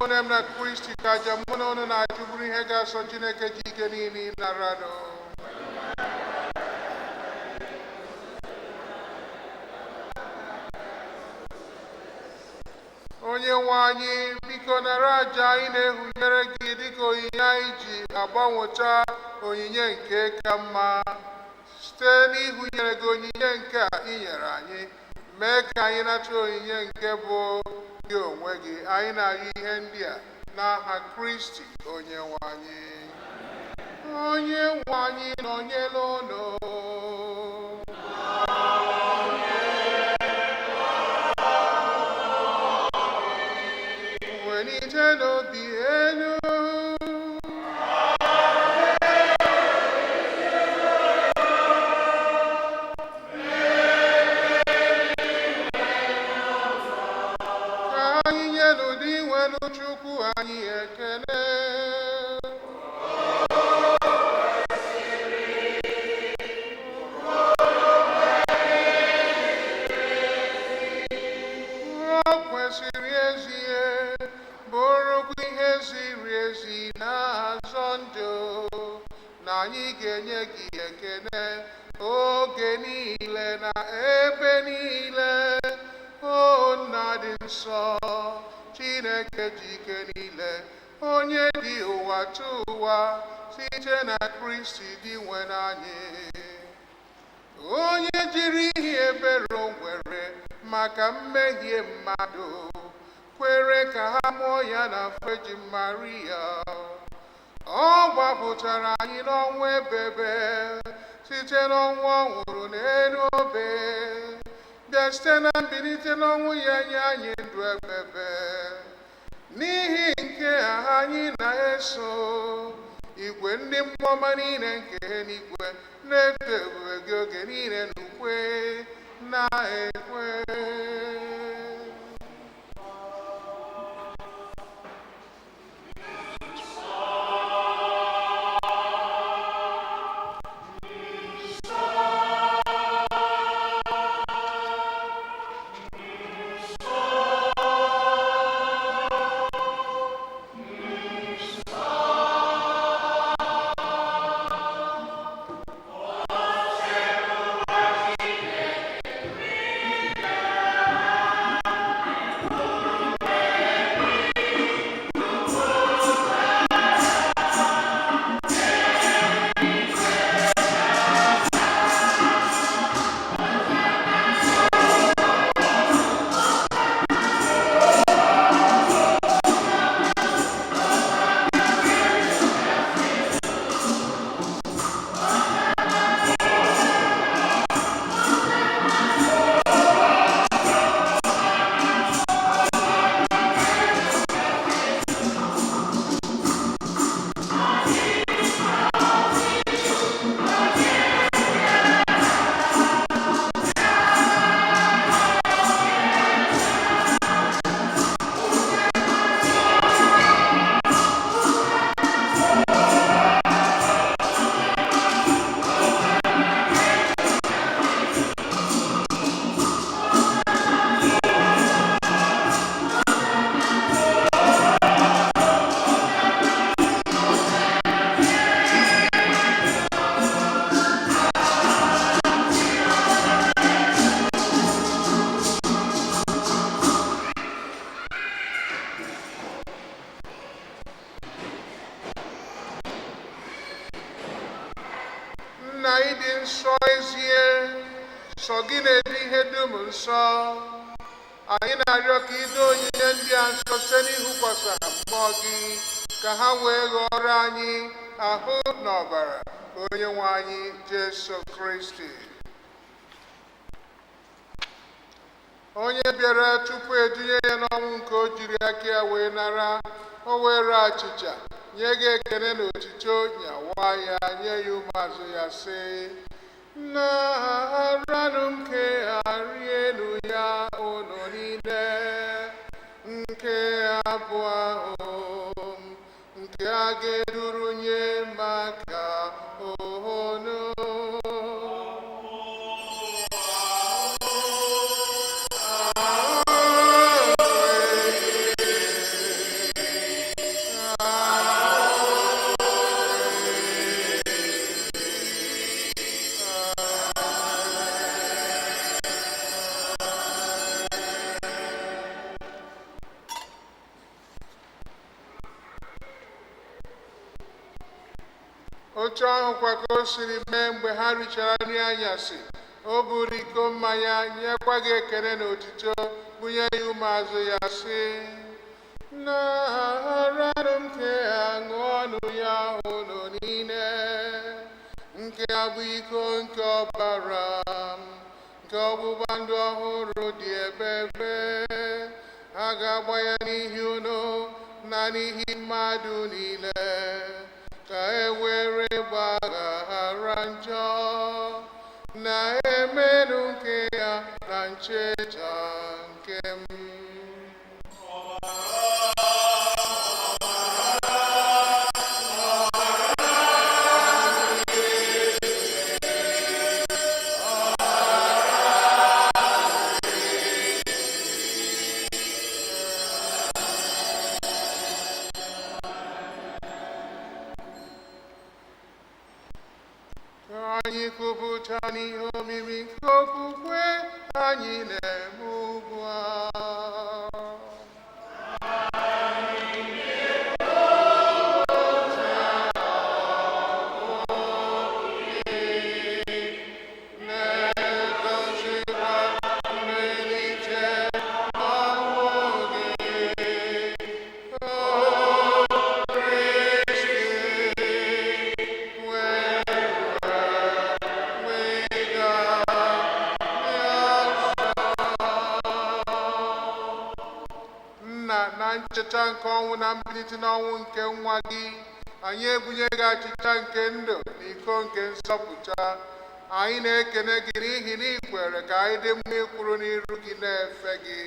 Ụmụnne m na Kristi, ka aja mụ na unu na-achụ bụrụ ihe ga-asọ Chineke ji ike niile ịnaranụ. Onye nwe anyị, biko nara aja anyị na-ehunyere gị dịka onyinye anyị ji agbanweta onyinye nke ka mma. Site n'ihunyere gị onyinye nke a i nyere anyị, mee ka anyị nata onyinye nke bụ gị onwe gị. Anyị na-arịọ ihe ndị a n'aha Kristi onye nwe anyị. Onye nwe anyị nọnyere unu. Welite n'obi elu. Ka anyị nye n'ụdị nwere Chukwu anyị ekele. O kwesịrị ezie, bụrụkwa ihe ziri ezi na-azọ ndụ, na anyị ga-enye gị ekele oge niile na ebe niile, o Nna dị nsọ, Chineke ji ike niile, onye dị ụwa tụ ụwa, site na Kristi dị nwe anyị, onye jiri ihe ebere o nwere maka mmehie mmadụ kwere ka ha mụọ ya na Virgin Maria. Ọ gbapụtara anyị n'ọnwụ ebebe site n'ọnwụ ọ nwụrụ n'elu obe, bịa site na mbilite n'ọnwụ ya nye anyị ndụ ebebe. N'ihi nke a anyị na-eso igwe ndị mmụọ ọma niile nke eluigwe na-eto ebube gị oge niile n'ukwe na-ekwe. Nna, ịdị nsọ ezie, sọ gị na-edu ihe dum nsọ. Anyị na-arịọ ka ido onyinye ndị a nsọ site n'ịhụkwasị ha mmụọ gị, ka ha wee ghọrọ anyị ahụ na ọbara onye nwe anyị Jesu Kristi, onye bịara tupu edunye ya n'ọnwụ nke o jiri aka ya wee nara. O were achịcha, nye gị ekele na otito, nyawa ya, nye ya ụmụazụ ya, sị: "Naranụ nke a, rienụ ya unu niile. Nke abụ ahụ m nke a ga-eduru nye maka unu." Otu ahụkwa ka o siri mee mgbe ha richara nri anyasị, o buru iko mmanya, nyekwa gị ekele na otuto, bunye ya ụmụazụ ya, sị: Naranụ nke a, ṅụọnụ ya unu niile. Nke a bụ iko nke ọbara m, nke ọgbụgba ndụ ọhụrụ dị ebebe. A ga-agba ya n'ihi unu na n'ihi mmadụ niile, ka e were gbaghara njọ. Na-emenụ nke ya na ncheta nke m. Ka anyị kwupụta n'ihe omimi nke okwukwe anyị na-eme ugbu a. Na-egosikwa mmelite ọnwụ gị, O Kristi, wee wega Nna, na ncheta nke ọnwụ na mbilite n'ọnwụ nke nwa gị, anyị ebunye gị achịcha nke ndụ na iko nke nsọpụta. Anyị na-ekene gị n'ihi na ị kwere ka anyị dị mma ịkwụrụ n'iru gị na-efe gị.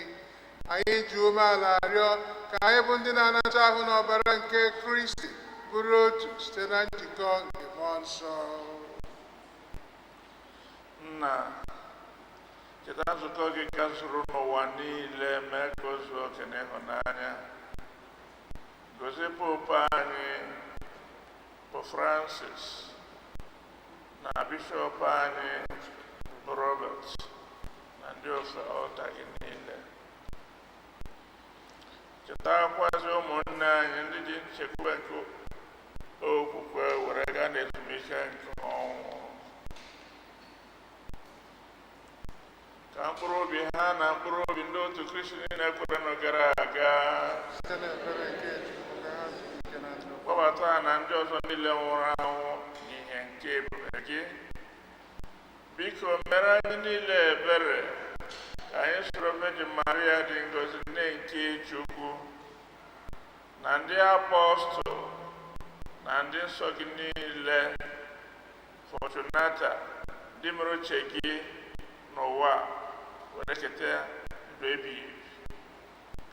Anyị ji umeala arịọ ka anyị bụ ndị na-anata ahụ na ọbara nke Kristi bụrụ otu site na njikọ nke Mmụọ Nsọ. Nna, cheta nzukọ gị ka zuru n'ụwa niile, mee ka o zuo oke n'ịhụnanya. Gozie Popu anyị bụ Francis na Bishọp anyị bụ Robert na ndị ofe ọlta gị niile. Chetakwazi ụmụnne anyị ndị ji nchekwube nke okwukwe were gaa n'ezumike nke ọnwụ, ka mkpụrụ obi ha na mkpụrụ obi ndị otu Kristi niile kwerenụ gara aga Site n'ebere nke Chukwu, ka ha zuo ike na ndokwa. Kpọbata ha na ndị ọzọ niile nwụrụ anwụ n'ihe nke ebube gị. Biko, mere anyị niile ebere, ka anyị soro Virgin Maria dị ngọzi, nne nke Chukwu, na ndị apọstụl na ndị nsọ gị niile, Fortunata, ndị mere uche gị n'ụwa, were keta ndụ ebighị ebi,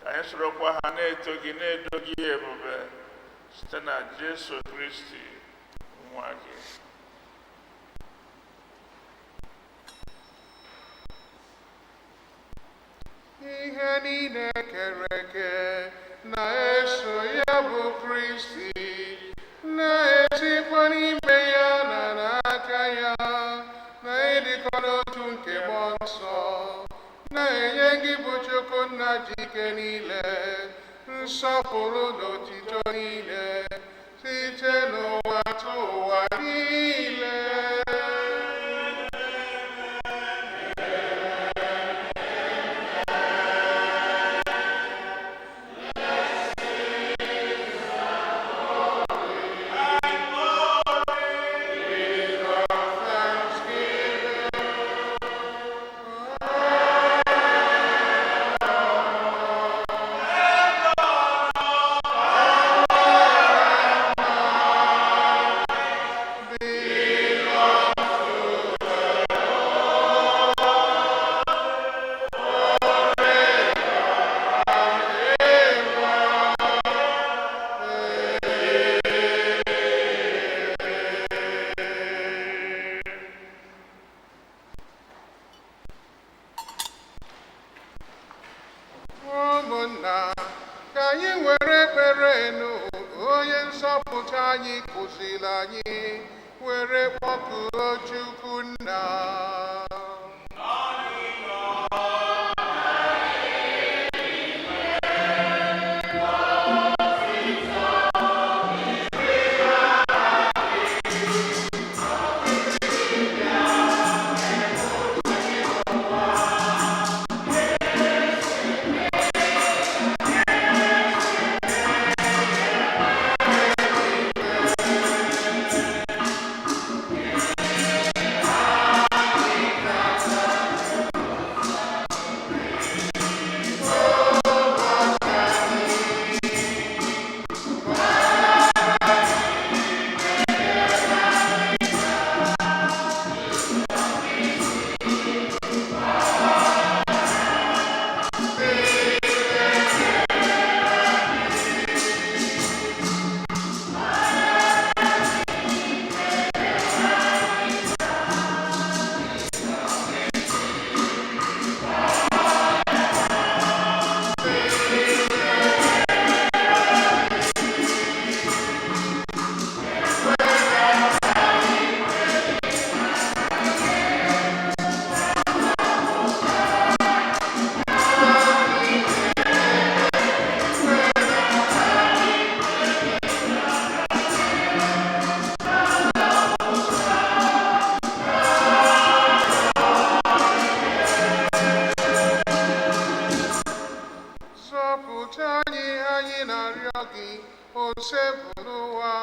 ka anyị sorokwa ha na-eto gị, na-edo gị ebube, site na Jesu Kristi nwa gị. Ihe niile kere eke na-eso ya bụ Kristi, na-esikwa n'ime ya na n'aka ya, na ịdịkọ n'otu nke Mmụọ Nsọ, na-enye gị bụ Chukwu Nna ji ike niile, nsọpụrụ na otito niile, site n'ụwa tụ ụwa niile. Thanksgiving. Ụmụnna, ka anyị were ekpere nụ onye nzọpụta anyị kụziri anyị were kpọkuo Chukwu Nna. gị, Osebụrụwa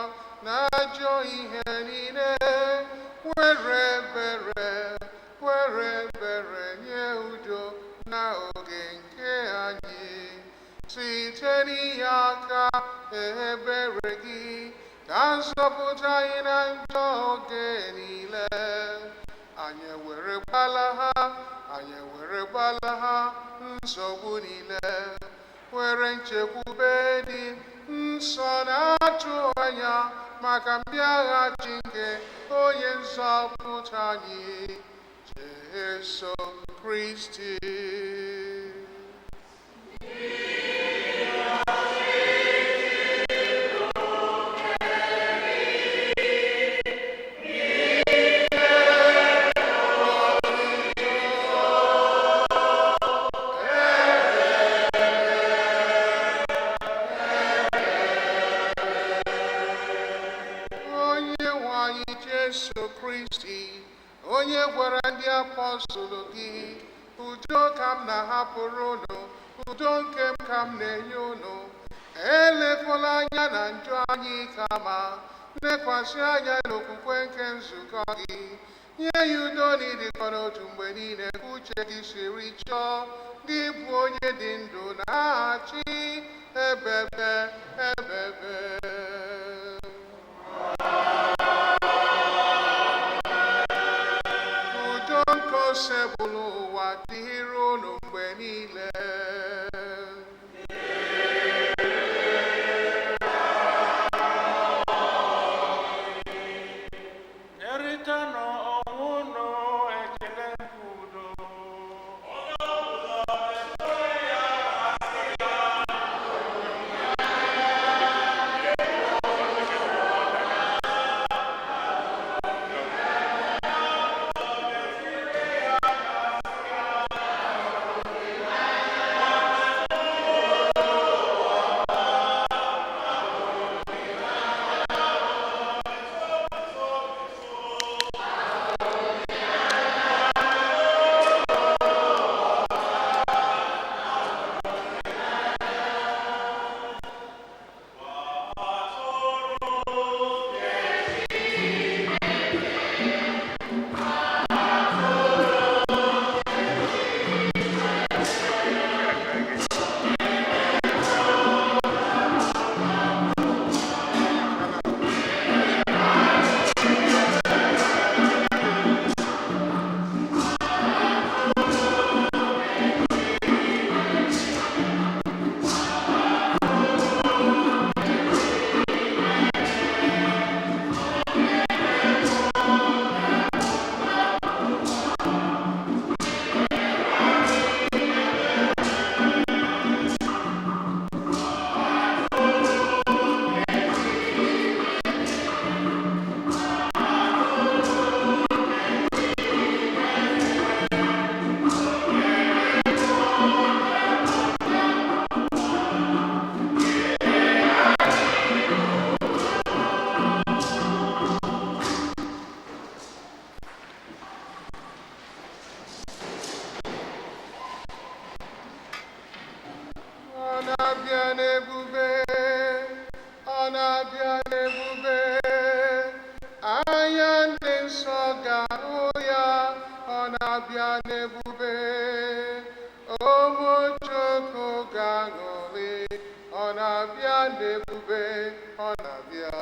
na ajọ ihe niile, were ebere, were ebere nye udo na oge nke anyị. Site n'ihe aka ebere gị, ka nzọpụta anyị na njọ oge niile. Anyị ewerekwala ha, anyị ewerekwala ha nsogbu niile. Were nchekwube dị nsọ na-atụ anya maka mbịaghachi nke onye nzọpụta anyị, Jesu Kristi. Onye nwe anyị Jesu Kristi, onye gwara ndị apọstụl gị, udo ka m na-ahapụrụ unu, udo nke m ka m na-enye unu. Elekwala anya na njọ anyị, kama lekwasị anya n'okwukwe nke nzukọ gị. Nye ya udo na ịdịkọ n'otu mgbe niile ka uche gị siri chọọ, gị bụ onye dị ndụ na-achị ebebe ebebe. Udo nke Osebụlụ ụwa dịrị unu mgbe niile. Nyerịtanụ onwe unu ekele nke udo. Ọ na-abịa n'ebube, ọ na-abịa n'ebube, anya ndị nsọ ga-ahụ ya, ọ na-abịa n'ebube, ụmụ Chukwu ga-aṅụrị, ọ na-abịa n'ebube, ọ na-abịa.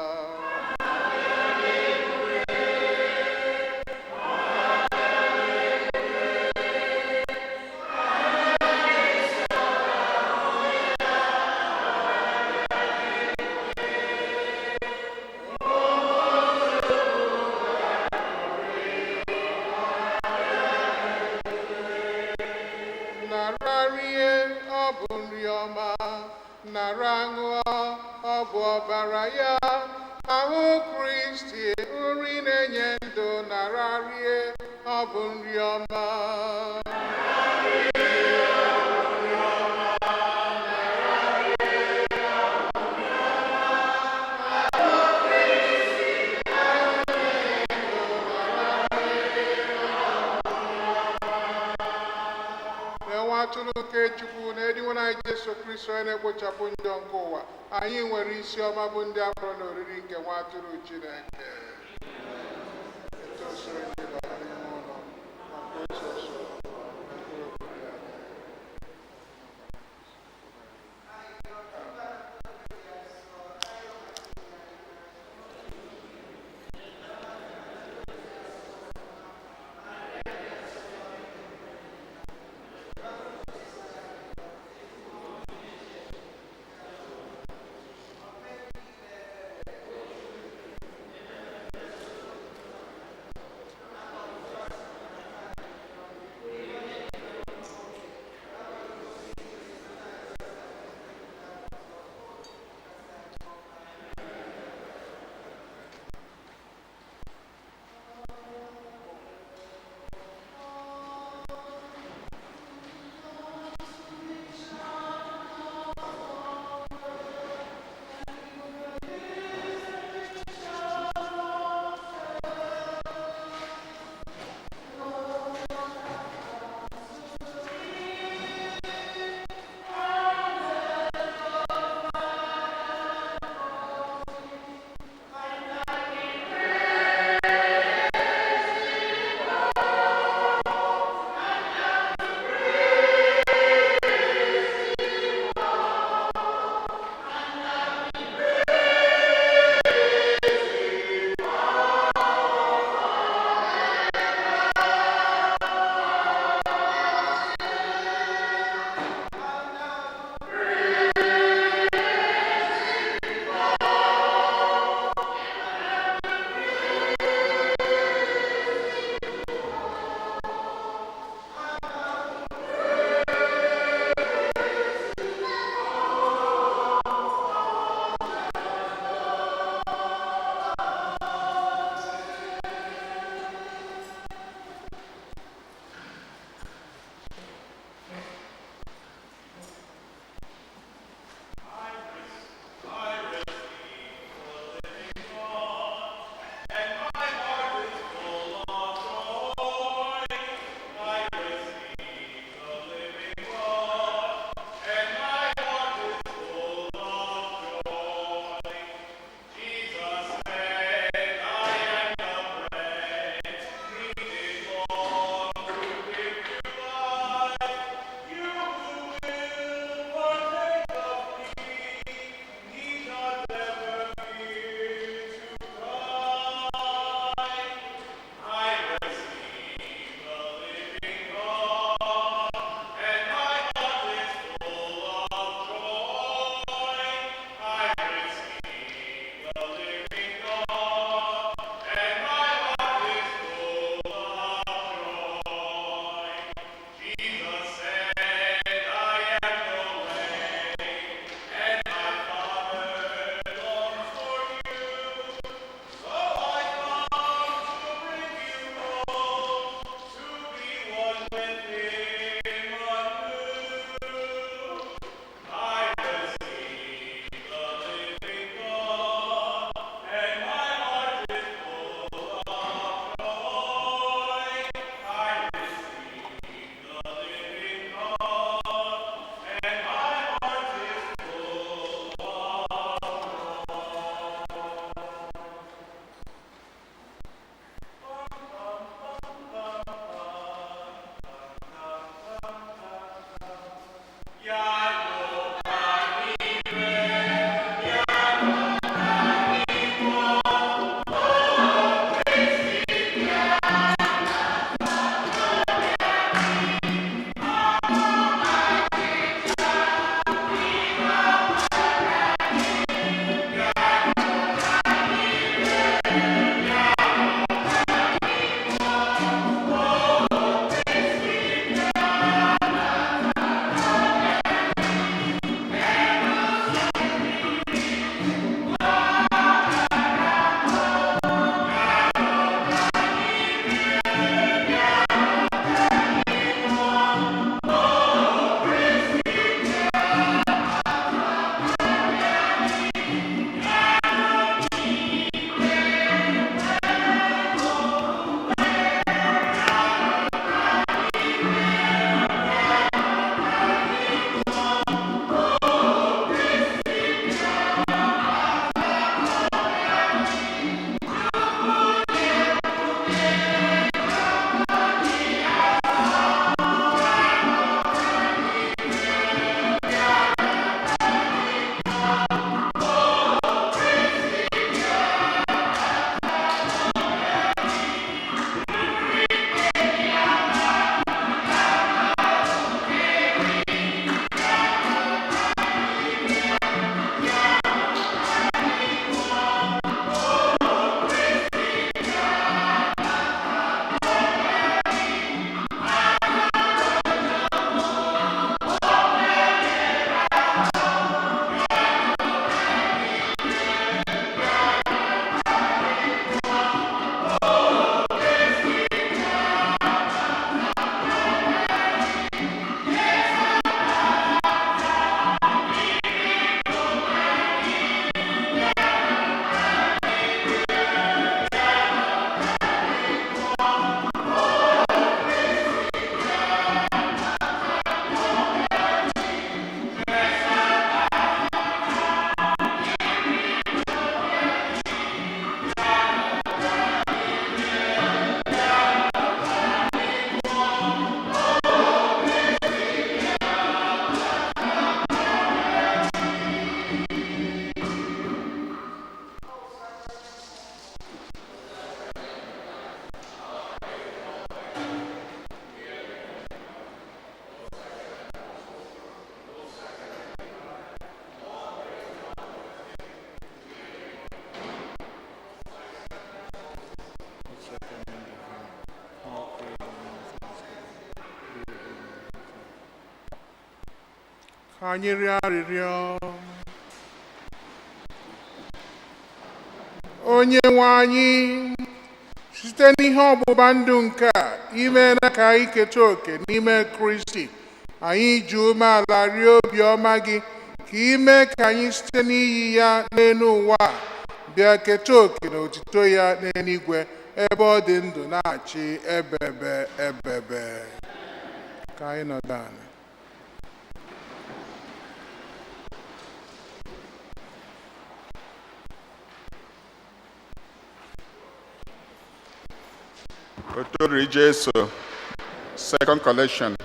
Nara rie, ọ bụ nri ọma, nara ṅụọ, ọ bụ ọbara ya, ahụ Kristi, nri na-enye ndụ, nara rie, ọ bụ nri ọma. Na nwa atụrụ nke Chukwu na-edinwe na Jesu. Jesu Kristo onye na-ekpochapụ njọ nke ụwa. Anyị nwere isi ọma bụ ndị a kpọrọ n'oriri nke nwa atụrụ Chineke. Etosiri gị bara n'ime ụlọ maka otu ọsọ mkpụrụ obi ya. Ka anyị rịọ arịrịọ. Onye nwe anyị, site n'ihe ọgbụgba ndụ nke a, imeela ka anyị keta òkè n'ime Kristi. Anyị ji umeala rịọ obiọma gị ka ime ka anyị site n'iyi ya n'elu ụwa a bịa keta òkè n'otito ya n'eluigwe, ebe ọ dị ndụ na-achị ebebe ebebe. Ka anyị nọdụ ala. Otito Jesu, second collection.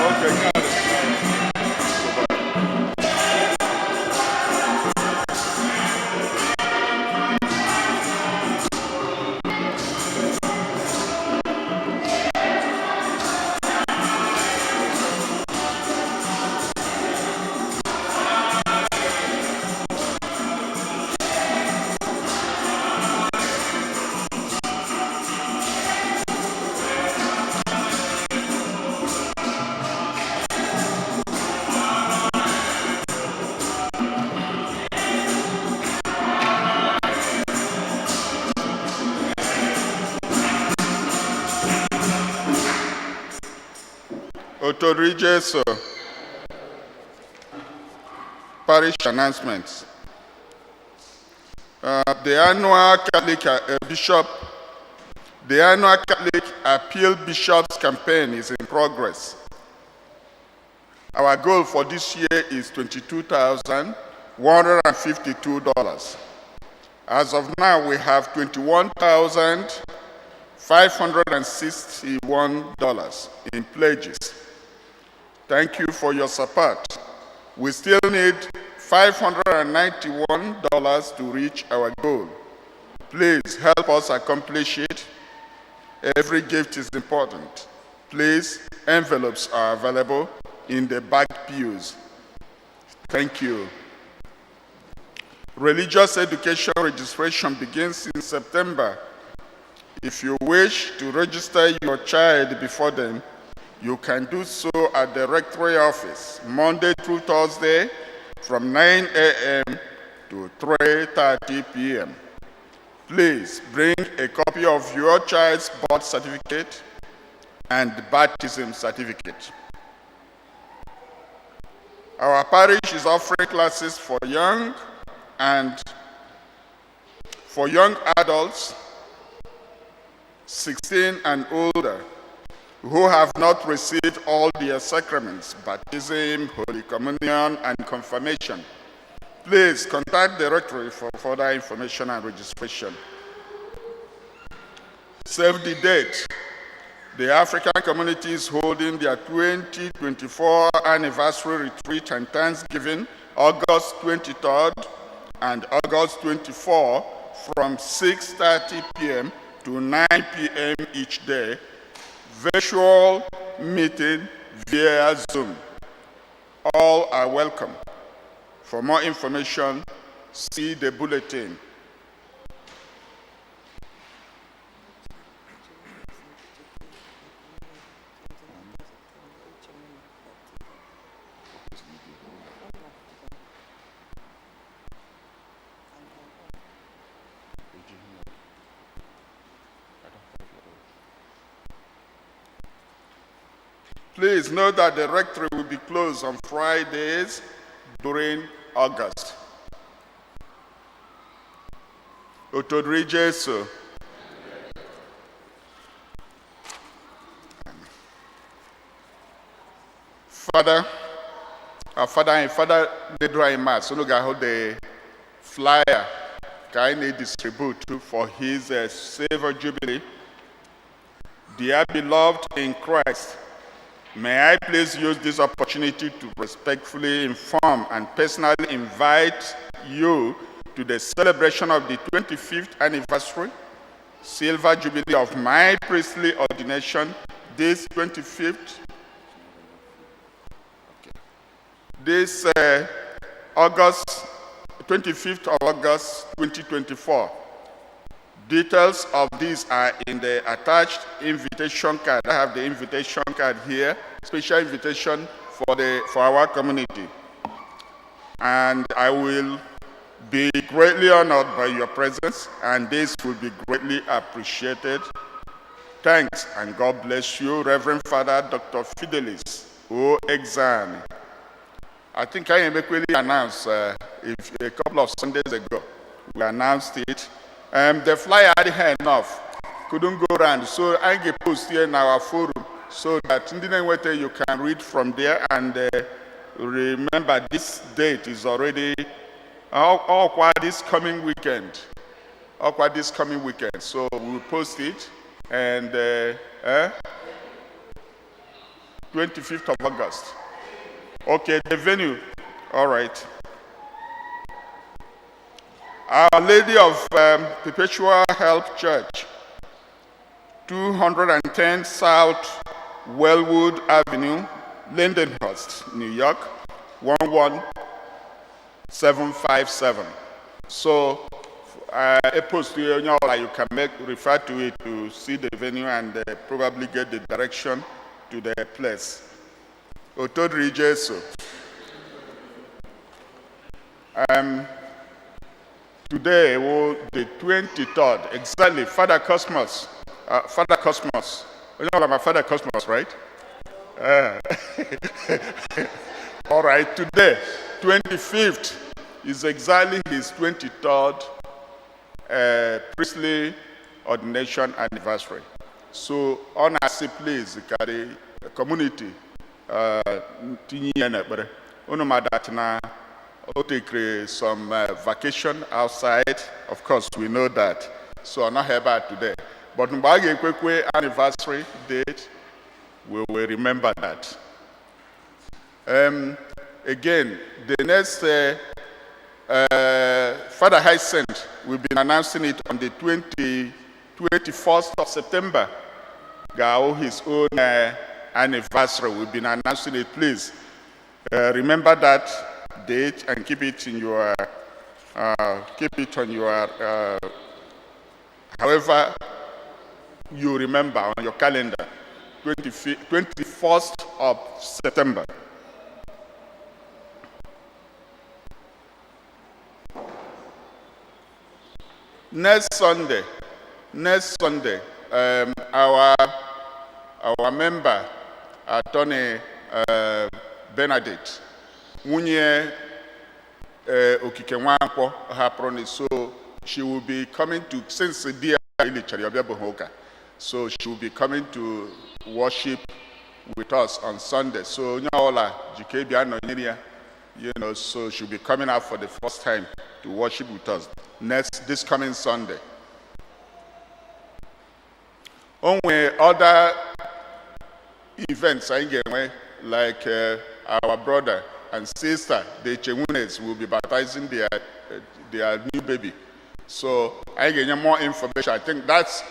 Okay, got it. Otito Jesu. Parish announcements. The annual Catholic Bishop, the annual Catholic Appeal Bishops campaign is in progress. Our goal for this year is $22,152. As of now, we have $21,561 in pledges. Thank you for your support. We still need $591 to reach our goal. Please help us accomplish it. Every gift is important. Please, envelopes are available in the back pews. Thank you. Religious education registration begins in September. If you wish to register your child before then, you can do so at the rectory office, Monday through Thursday, from 9 a.m. to 3:30 p.m. Please bring a copy of your child's birth certificate and baptism certificate. Our parish is offering classes for young adults 16 and older who have not received all their sacraments, baptism, Holy Communion, and confirmation. Please contact the rectory for further information and registration. Save the date. The African community is holding their 2024 anniversary retreat and Thanksgiving, August 23rd and August 24 from 6:30 p.m. to 9 p.m. each day. Virtual meeting via Zoom. All are welcome. For more information, see the bulletin. Please note that the rectory will be closed on Fridays during August. Otito dịrị Jesu. Father, our father and Father na-edu anyị Mass, unu ga-ahụ the flyer ka anyị na-distribute for his Silver Jubilee. Dear beloved in Christ, may I please use this opportunity to respectfully inform and personally invite you to the celebration of the 25th anniversary, Silver Jubilee of my priestly ordination, this 25th, this August, 25th of August 2024. Details of these are in the attached invitation card. I have the invitation card here, special invitation for our community. And I will be greatly honored by your presence, and this will be greatly appreciated. Thanks, and God bless you, Reverend Father Dr. Fidelis O. Exan. I think I am equally announced if, a couple of Sundays ago. We announced it. The flyer had enough, couldn't go round. So I get post here in our forum so that ndị na-enweta, you can read from there and remember this date is already all this coming weekend. Ọkwa this coming weekend. So we will post it and 25th of August. Okay, the venue. All right. Our Lady of Perpetual Help Church, 210 South Wellwood Avenue, Lindenhurst, New York, 11757. So, a post here, you can make refer to it to see the venue and probably get the direction to the place. Otodiri Jesu. Today, well, the 23rd, exactly, Father Cosmos. Father Cosmos. You know my Father Cosmos, right? All right, today, 25th, is exactly his 23rd priestly ordination anniversary. So, on our please, ka the community tinye ya n'ekpere. Unu ma that na o take some vacation outside. Of course, we know that. So, ọ naghị ebe a today. But mgbe a ga-ekwekwe anniversary date, we will remember that. Again, the next Father Hyacinth will be announcing it on the 20, 21st of September. Gao, his own anniversary, we've been announcing it. Please remember that date and keep it on your, however you remember on your calendar, 20, 21st of September. Next Sunday, our member, Attorney Benedict, nwunye Okike Nwankwo hapụrụ, so she will be coming to, since di ya ilichara ya ọbịa ụka, so she will be coming to worship with us on Sunday. So onye ọbụla jike bịa nọnyere ya, so she'll be coming out for the first time to worship with us next this coming Sunday. O nwere other events anyị ga-enwe, like our brother and sister, the Chenwunes, will be baptizing their new baby. So I get more information. I think that's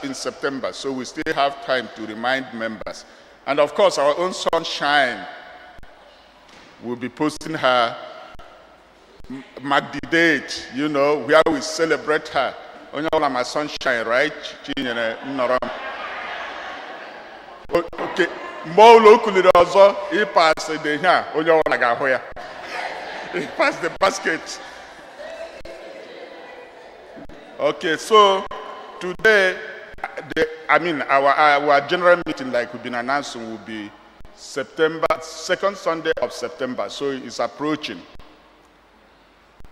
in September, so we still have time to remind members. And of course, our own Sunshine will be posting her mark the date, where we celebrate her. Onye ọbụla ma Sunshine, right? Chinyere nnọrọ m. Okay. Mgbe ọbụla o kuliri ọzọ ịpas the ihe a, onye ọbụla ga-ahụ ya. Pass the basket. Okay, so today, I mean, our general meeting, like we've been announcing, will be September, second Sunday of September, so it's approaching.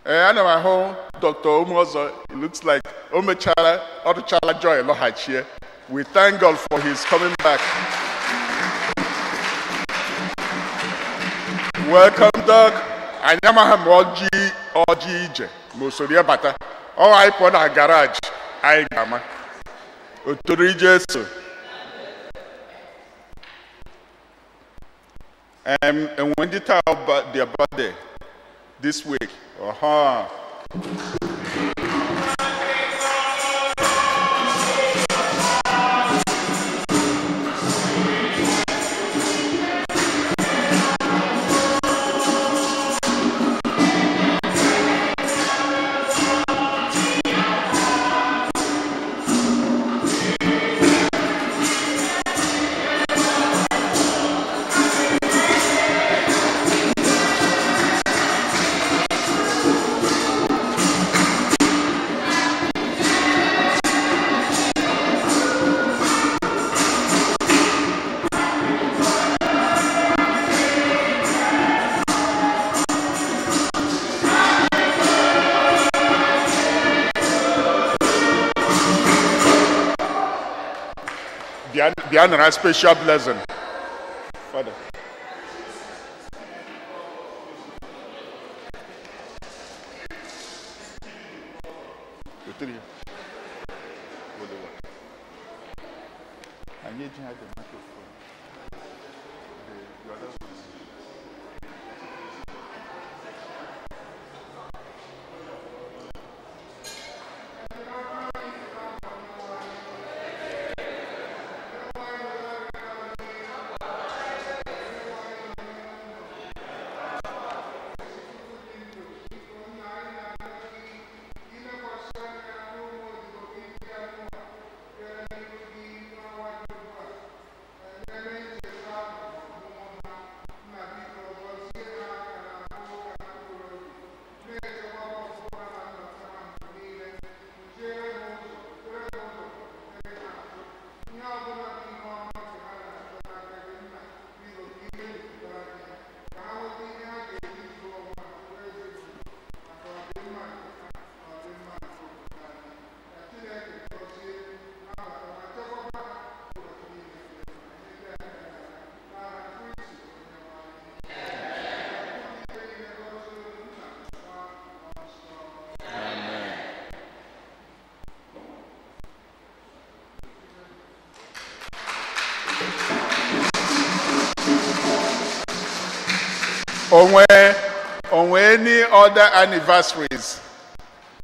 Ana m ahụ Dr. Umuozo, it looks like o mechara, ọ rụchala joy lọghachie. We thank God for his coming back. Welcome, Doc. Anyị amaghị ma ọjị ọjị ije ma usoro ya bata. Ọ anyị pụọ na garage anyị ga-ama. O toro ije eso. And when did tell about their birthday this week? Uh-huh. Bịa nara special blessing. Father. Wetere ya. Holy water. Anyị eji ha the microphone. The other ones. Onwe onwe any other anniversaries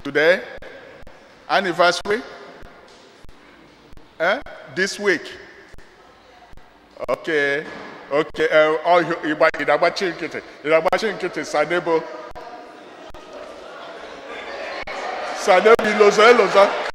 today? Anniversary? Eh? This week? Okay. Okay. Oh, ịgbachi nkịtị. Ịgbachi nkịtị Sanebo. Sanebo ilozo elozo.